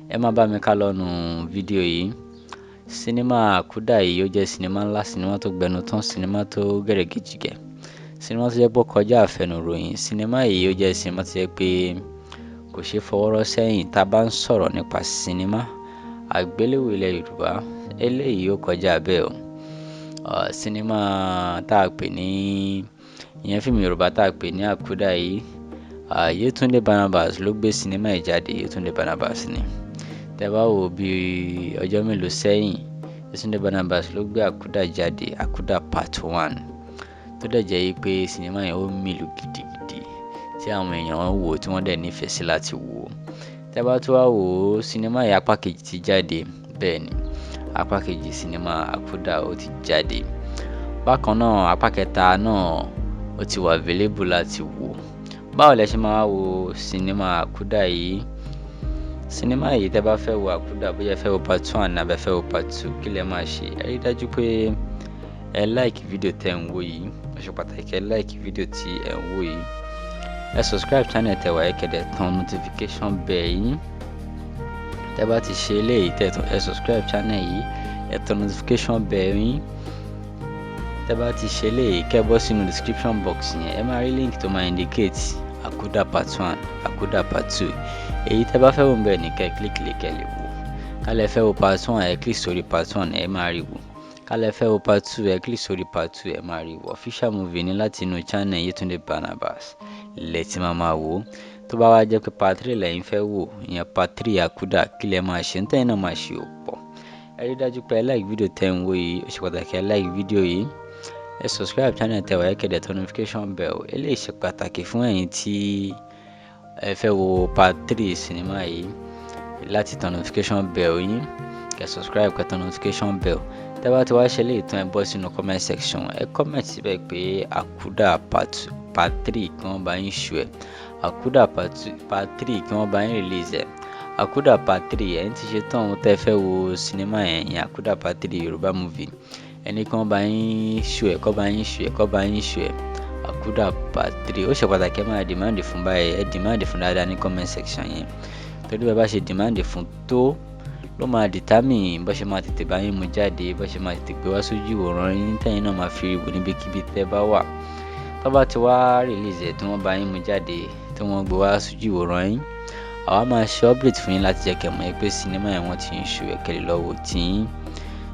Ẹ má bá mi ká lọ́nu fídíò yìí. Sinimá Àkúdà yìí, ó jẹ́ sinimá ńlá, sinimá tó gbẹnu tán, sinimá tó gẹ̀rẹ́gẹ̀jigẹ̀, sinimá tó jẹ́ pé ó kọjá àfẹnuròyìn. Sinimá yìí, ó jẹ́ sinimá tó jẹ́ pé kò ṣeé fọwọ́ rọ́ sẹ́yìn. Tá a bá ń sọ̀rọ̀ nípa sinimá àgbéléwò ilẹ̀ Yorùbá, eléyìí ó kọjá bẹ́ẹ̀ o. Sinimá tá a pè ní ìyẹn fíìmù Yorùbá tá a pè ní Àkúdà yìí, Yétúndé Barnabas ló gbé sinimá yìí jáde. Yétúndé Barnabas ni. Tẹ́ bá wò bí ọjọ́ mélòó sẹ́yìn, Yétúndé Barnabas ló gbé Àkúdà jáde, Àkúdà part one, tó dẹ̀ jẹ́ pé sinimá yẹn ó mìlú gidigidi tí àwọn èèyàn ń wò tí wọ́n dẹ̀ nífẹ̀ẹ́ sí láti wò ó. Tẹ́ bá tún wá wò ó, sinimá yìí apá kejì ti jáde. Bẹ́ẹ̀ ni, apá kejì sinimá Àkúdà ó ti jáde. Bákan náà, apá kẹta náà ó ti wà available láti wò. Báwo lẹ ṣe máa wo sinimá Àkúdà yìí? Sinimá yìí, tẹ́ bá fẹ́ wo Àkúdà, bóyá ẹ fẹ́ wo part one àbí ẹ fẹ́ wo part two, kí lẹ máa ṣe? Ẹ rí dájú pé ẹ like fídíò tẹ́ ń wò yìí. Ó ṣe pàtàkì ẹ like fídíò tí ẹ ń wò yìí. Ẹ subscribe channel tẹ́ wà, ẹ kẹ̀dẹ̀ tan notification bell yín. Tẹ́ bá ti ṣe eléyìí, tẹ́ ẹ subscribe channel yìí, ẹ tan notification bell yín. Tẹ́ bá ti ṣe eléyìí, kẹ́ bọ́ sínú description box yẹn, ẹ máa rí link tó máa indicate Àkúdà part one, Àkúdà part two. Èyí tẹ́ bá fẹ́ wò ń bẹ̀ ní kẹ́ click lè kẹ́ lè wò. Ká lẹ fẹ́ wo part one, ẹ click sórí part one, ẹ máa rí wò. Ká lẹ fẹ́ wo part two, ẹ click sórí part two, ẹ máa rí wò. Official movie ní láti inú channel Yétúndé Barnabas lẹ ti máa máa wò ó. Tó bá wá jẹ́ pé part three lẹ́yìn fẹ́ wò, ìyẹn part three Àkúdà, kí lẹ máa ṣe? Ntẹ́yìn náà máa ṣe ò pọ̀. Ẹ rí dájú pé ẹ like fídíò tẹ́ ń wò yìí. Ó ṣe pàtàkì ẹ like fídíò yìí. Ẹ subscribe channel tẹ́ wà, ẹ kẹ̀dẹ̀ tẹ notification bell. Eléyìí ṣe pàtàkì fún ẹ̀yin tí ẹ fẹ́ wo part three sinimá yìí láti tan notification bell yín. Kẹ́ subscribe, kẹ́ tan notification bell. Tẹ́ bá ti wá ṣe léyìí tán, ẹ bọ́ sínú comment section, ẹ comment síbẹ̀ pé Àkúdà part three kí wọ́n bá yín shoot ẹ̀, Àkúdà part 2, part 3 kí wọ́n bá yín release ẹ̀, Àkúdà part 3. Ẹ̀yin ti ṣe tán ohun tẹ́ fẹ́ wo sinimá yẹn, ìyẹn Àkúdà part 3 Yorùbá movie. Ẹni kí wọ́n bá yín shoot ẹ̀, kọ́ bá yín shoot ẹ̀, kọ́ bá yín shoot ẹ̀, Àkúdà part 3. Ó ṣe pàtàkì, ẹ máa demand fún báyìí. Ẹ demand fún dáadáa ní comment section yẹn, torí bẹ́ẹ̀ bá ṣe demand fún tó ló máa determine bó ṣe máa tètè bá yín mú jáde, bó ṣe máa tètè gbé wá sójú ìwòran yín, tẹ́yìn náà máa fi rí wò níbikíbi tẹ́ bá wà. Tó bá ti wá release ẹ̀, tí wọ́n bá yín mú jáde, tí wọ́n gbé wá sójú ìwòran yín, àwa máa ṣe update fún yín láti jẹ́ kẹ́ mọ̀ pé sinimá yẹn wọ́n ti ń shoot ẹ̀, kẹ́ lè lọ wò tí yín.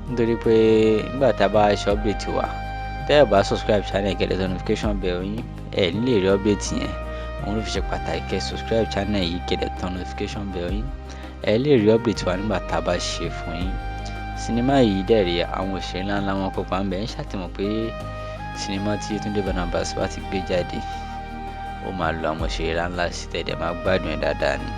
Nítorí pé nígbà tá a bá ṣe update wa, tẹ́ ẹ bá subscribe channel, kẹ́ lè notification bell yín, ẹ ní lè rí update yẹn. Òun ló fi ṣe pàtàkì kẹ́ subscribe channel yìí, kẹ́ lè tan notification bell yín, ẹ lè rí update wa nígbà tá a bá ṣe fún yín. Sinimá yìí dẹ̀ rí àwọn òṣèré ńláńlá wọn kópa ń bẹ̀ ń ṣàtìmọ̀ pé sinimá tí Yétúndé Barnabas bá ti gbé jáde, ó máa lo àwọn òṣèré ńláńlá sí, tẹ̀dẹ̀ máa gbádùn ẹ̀ dáadáa ni.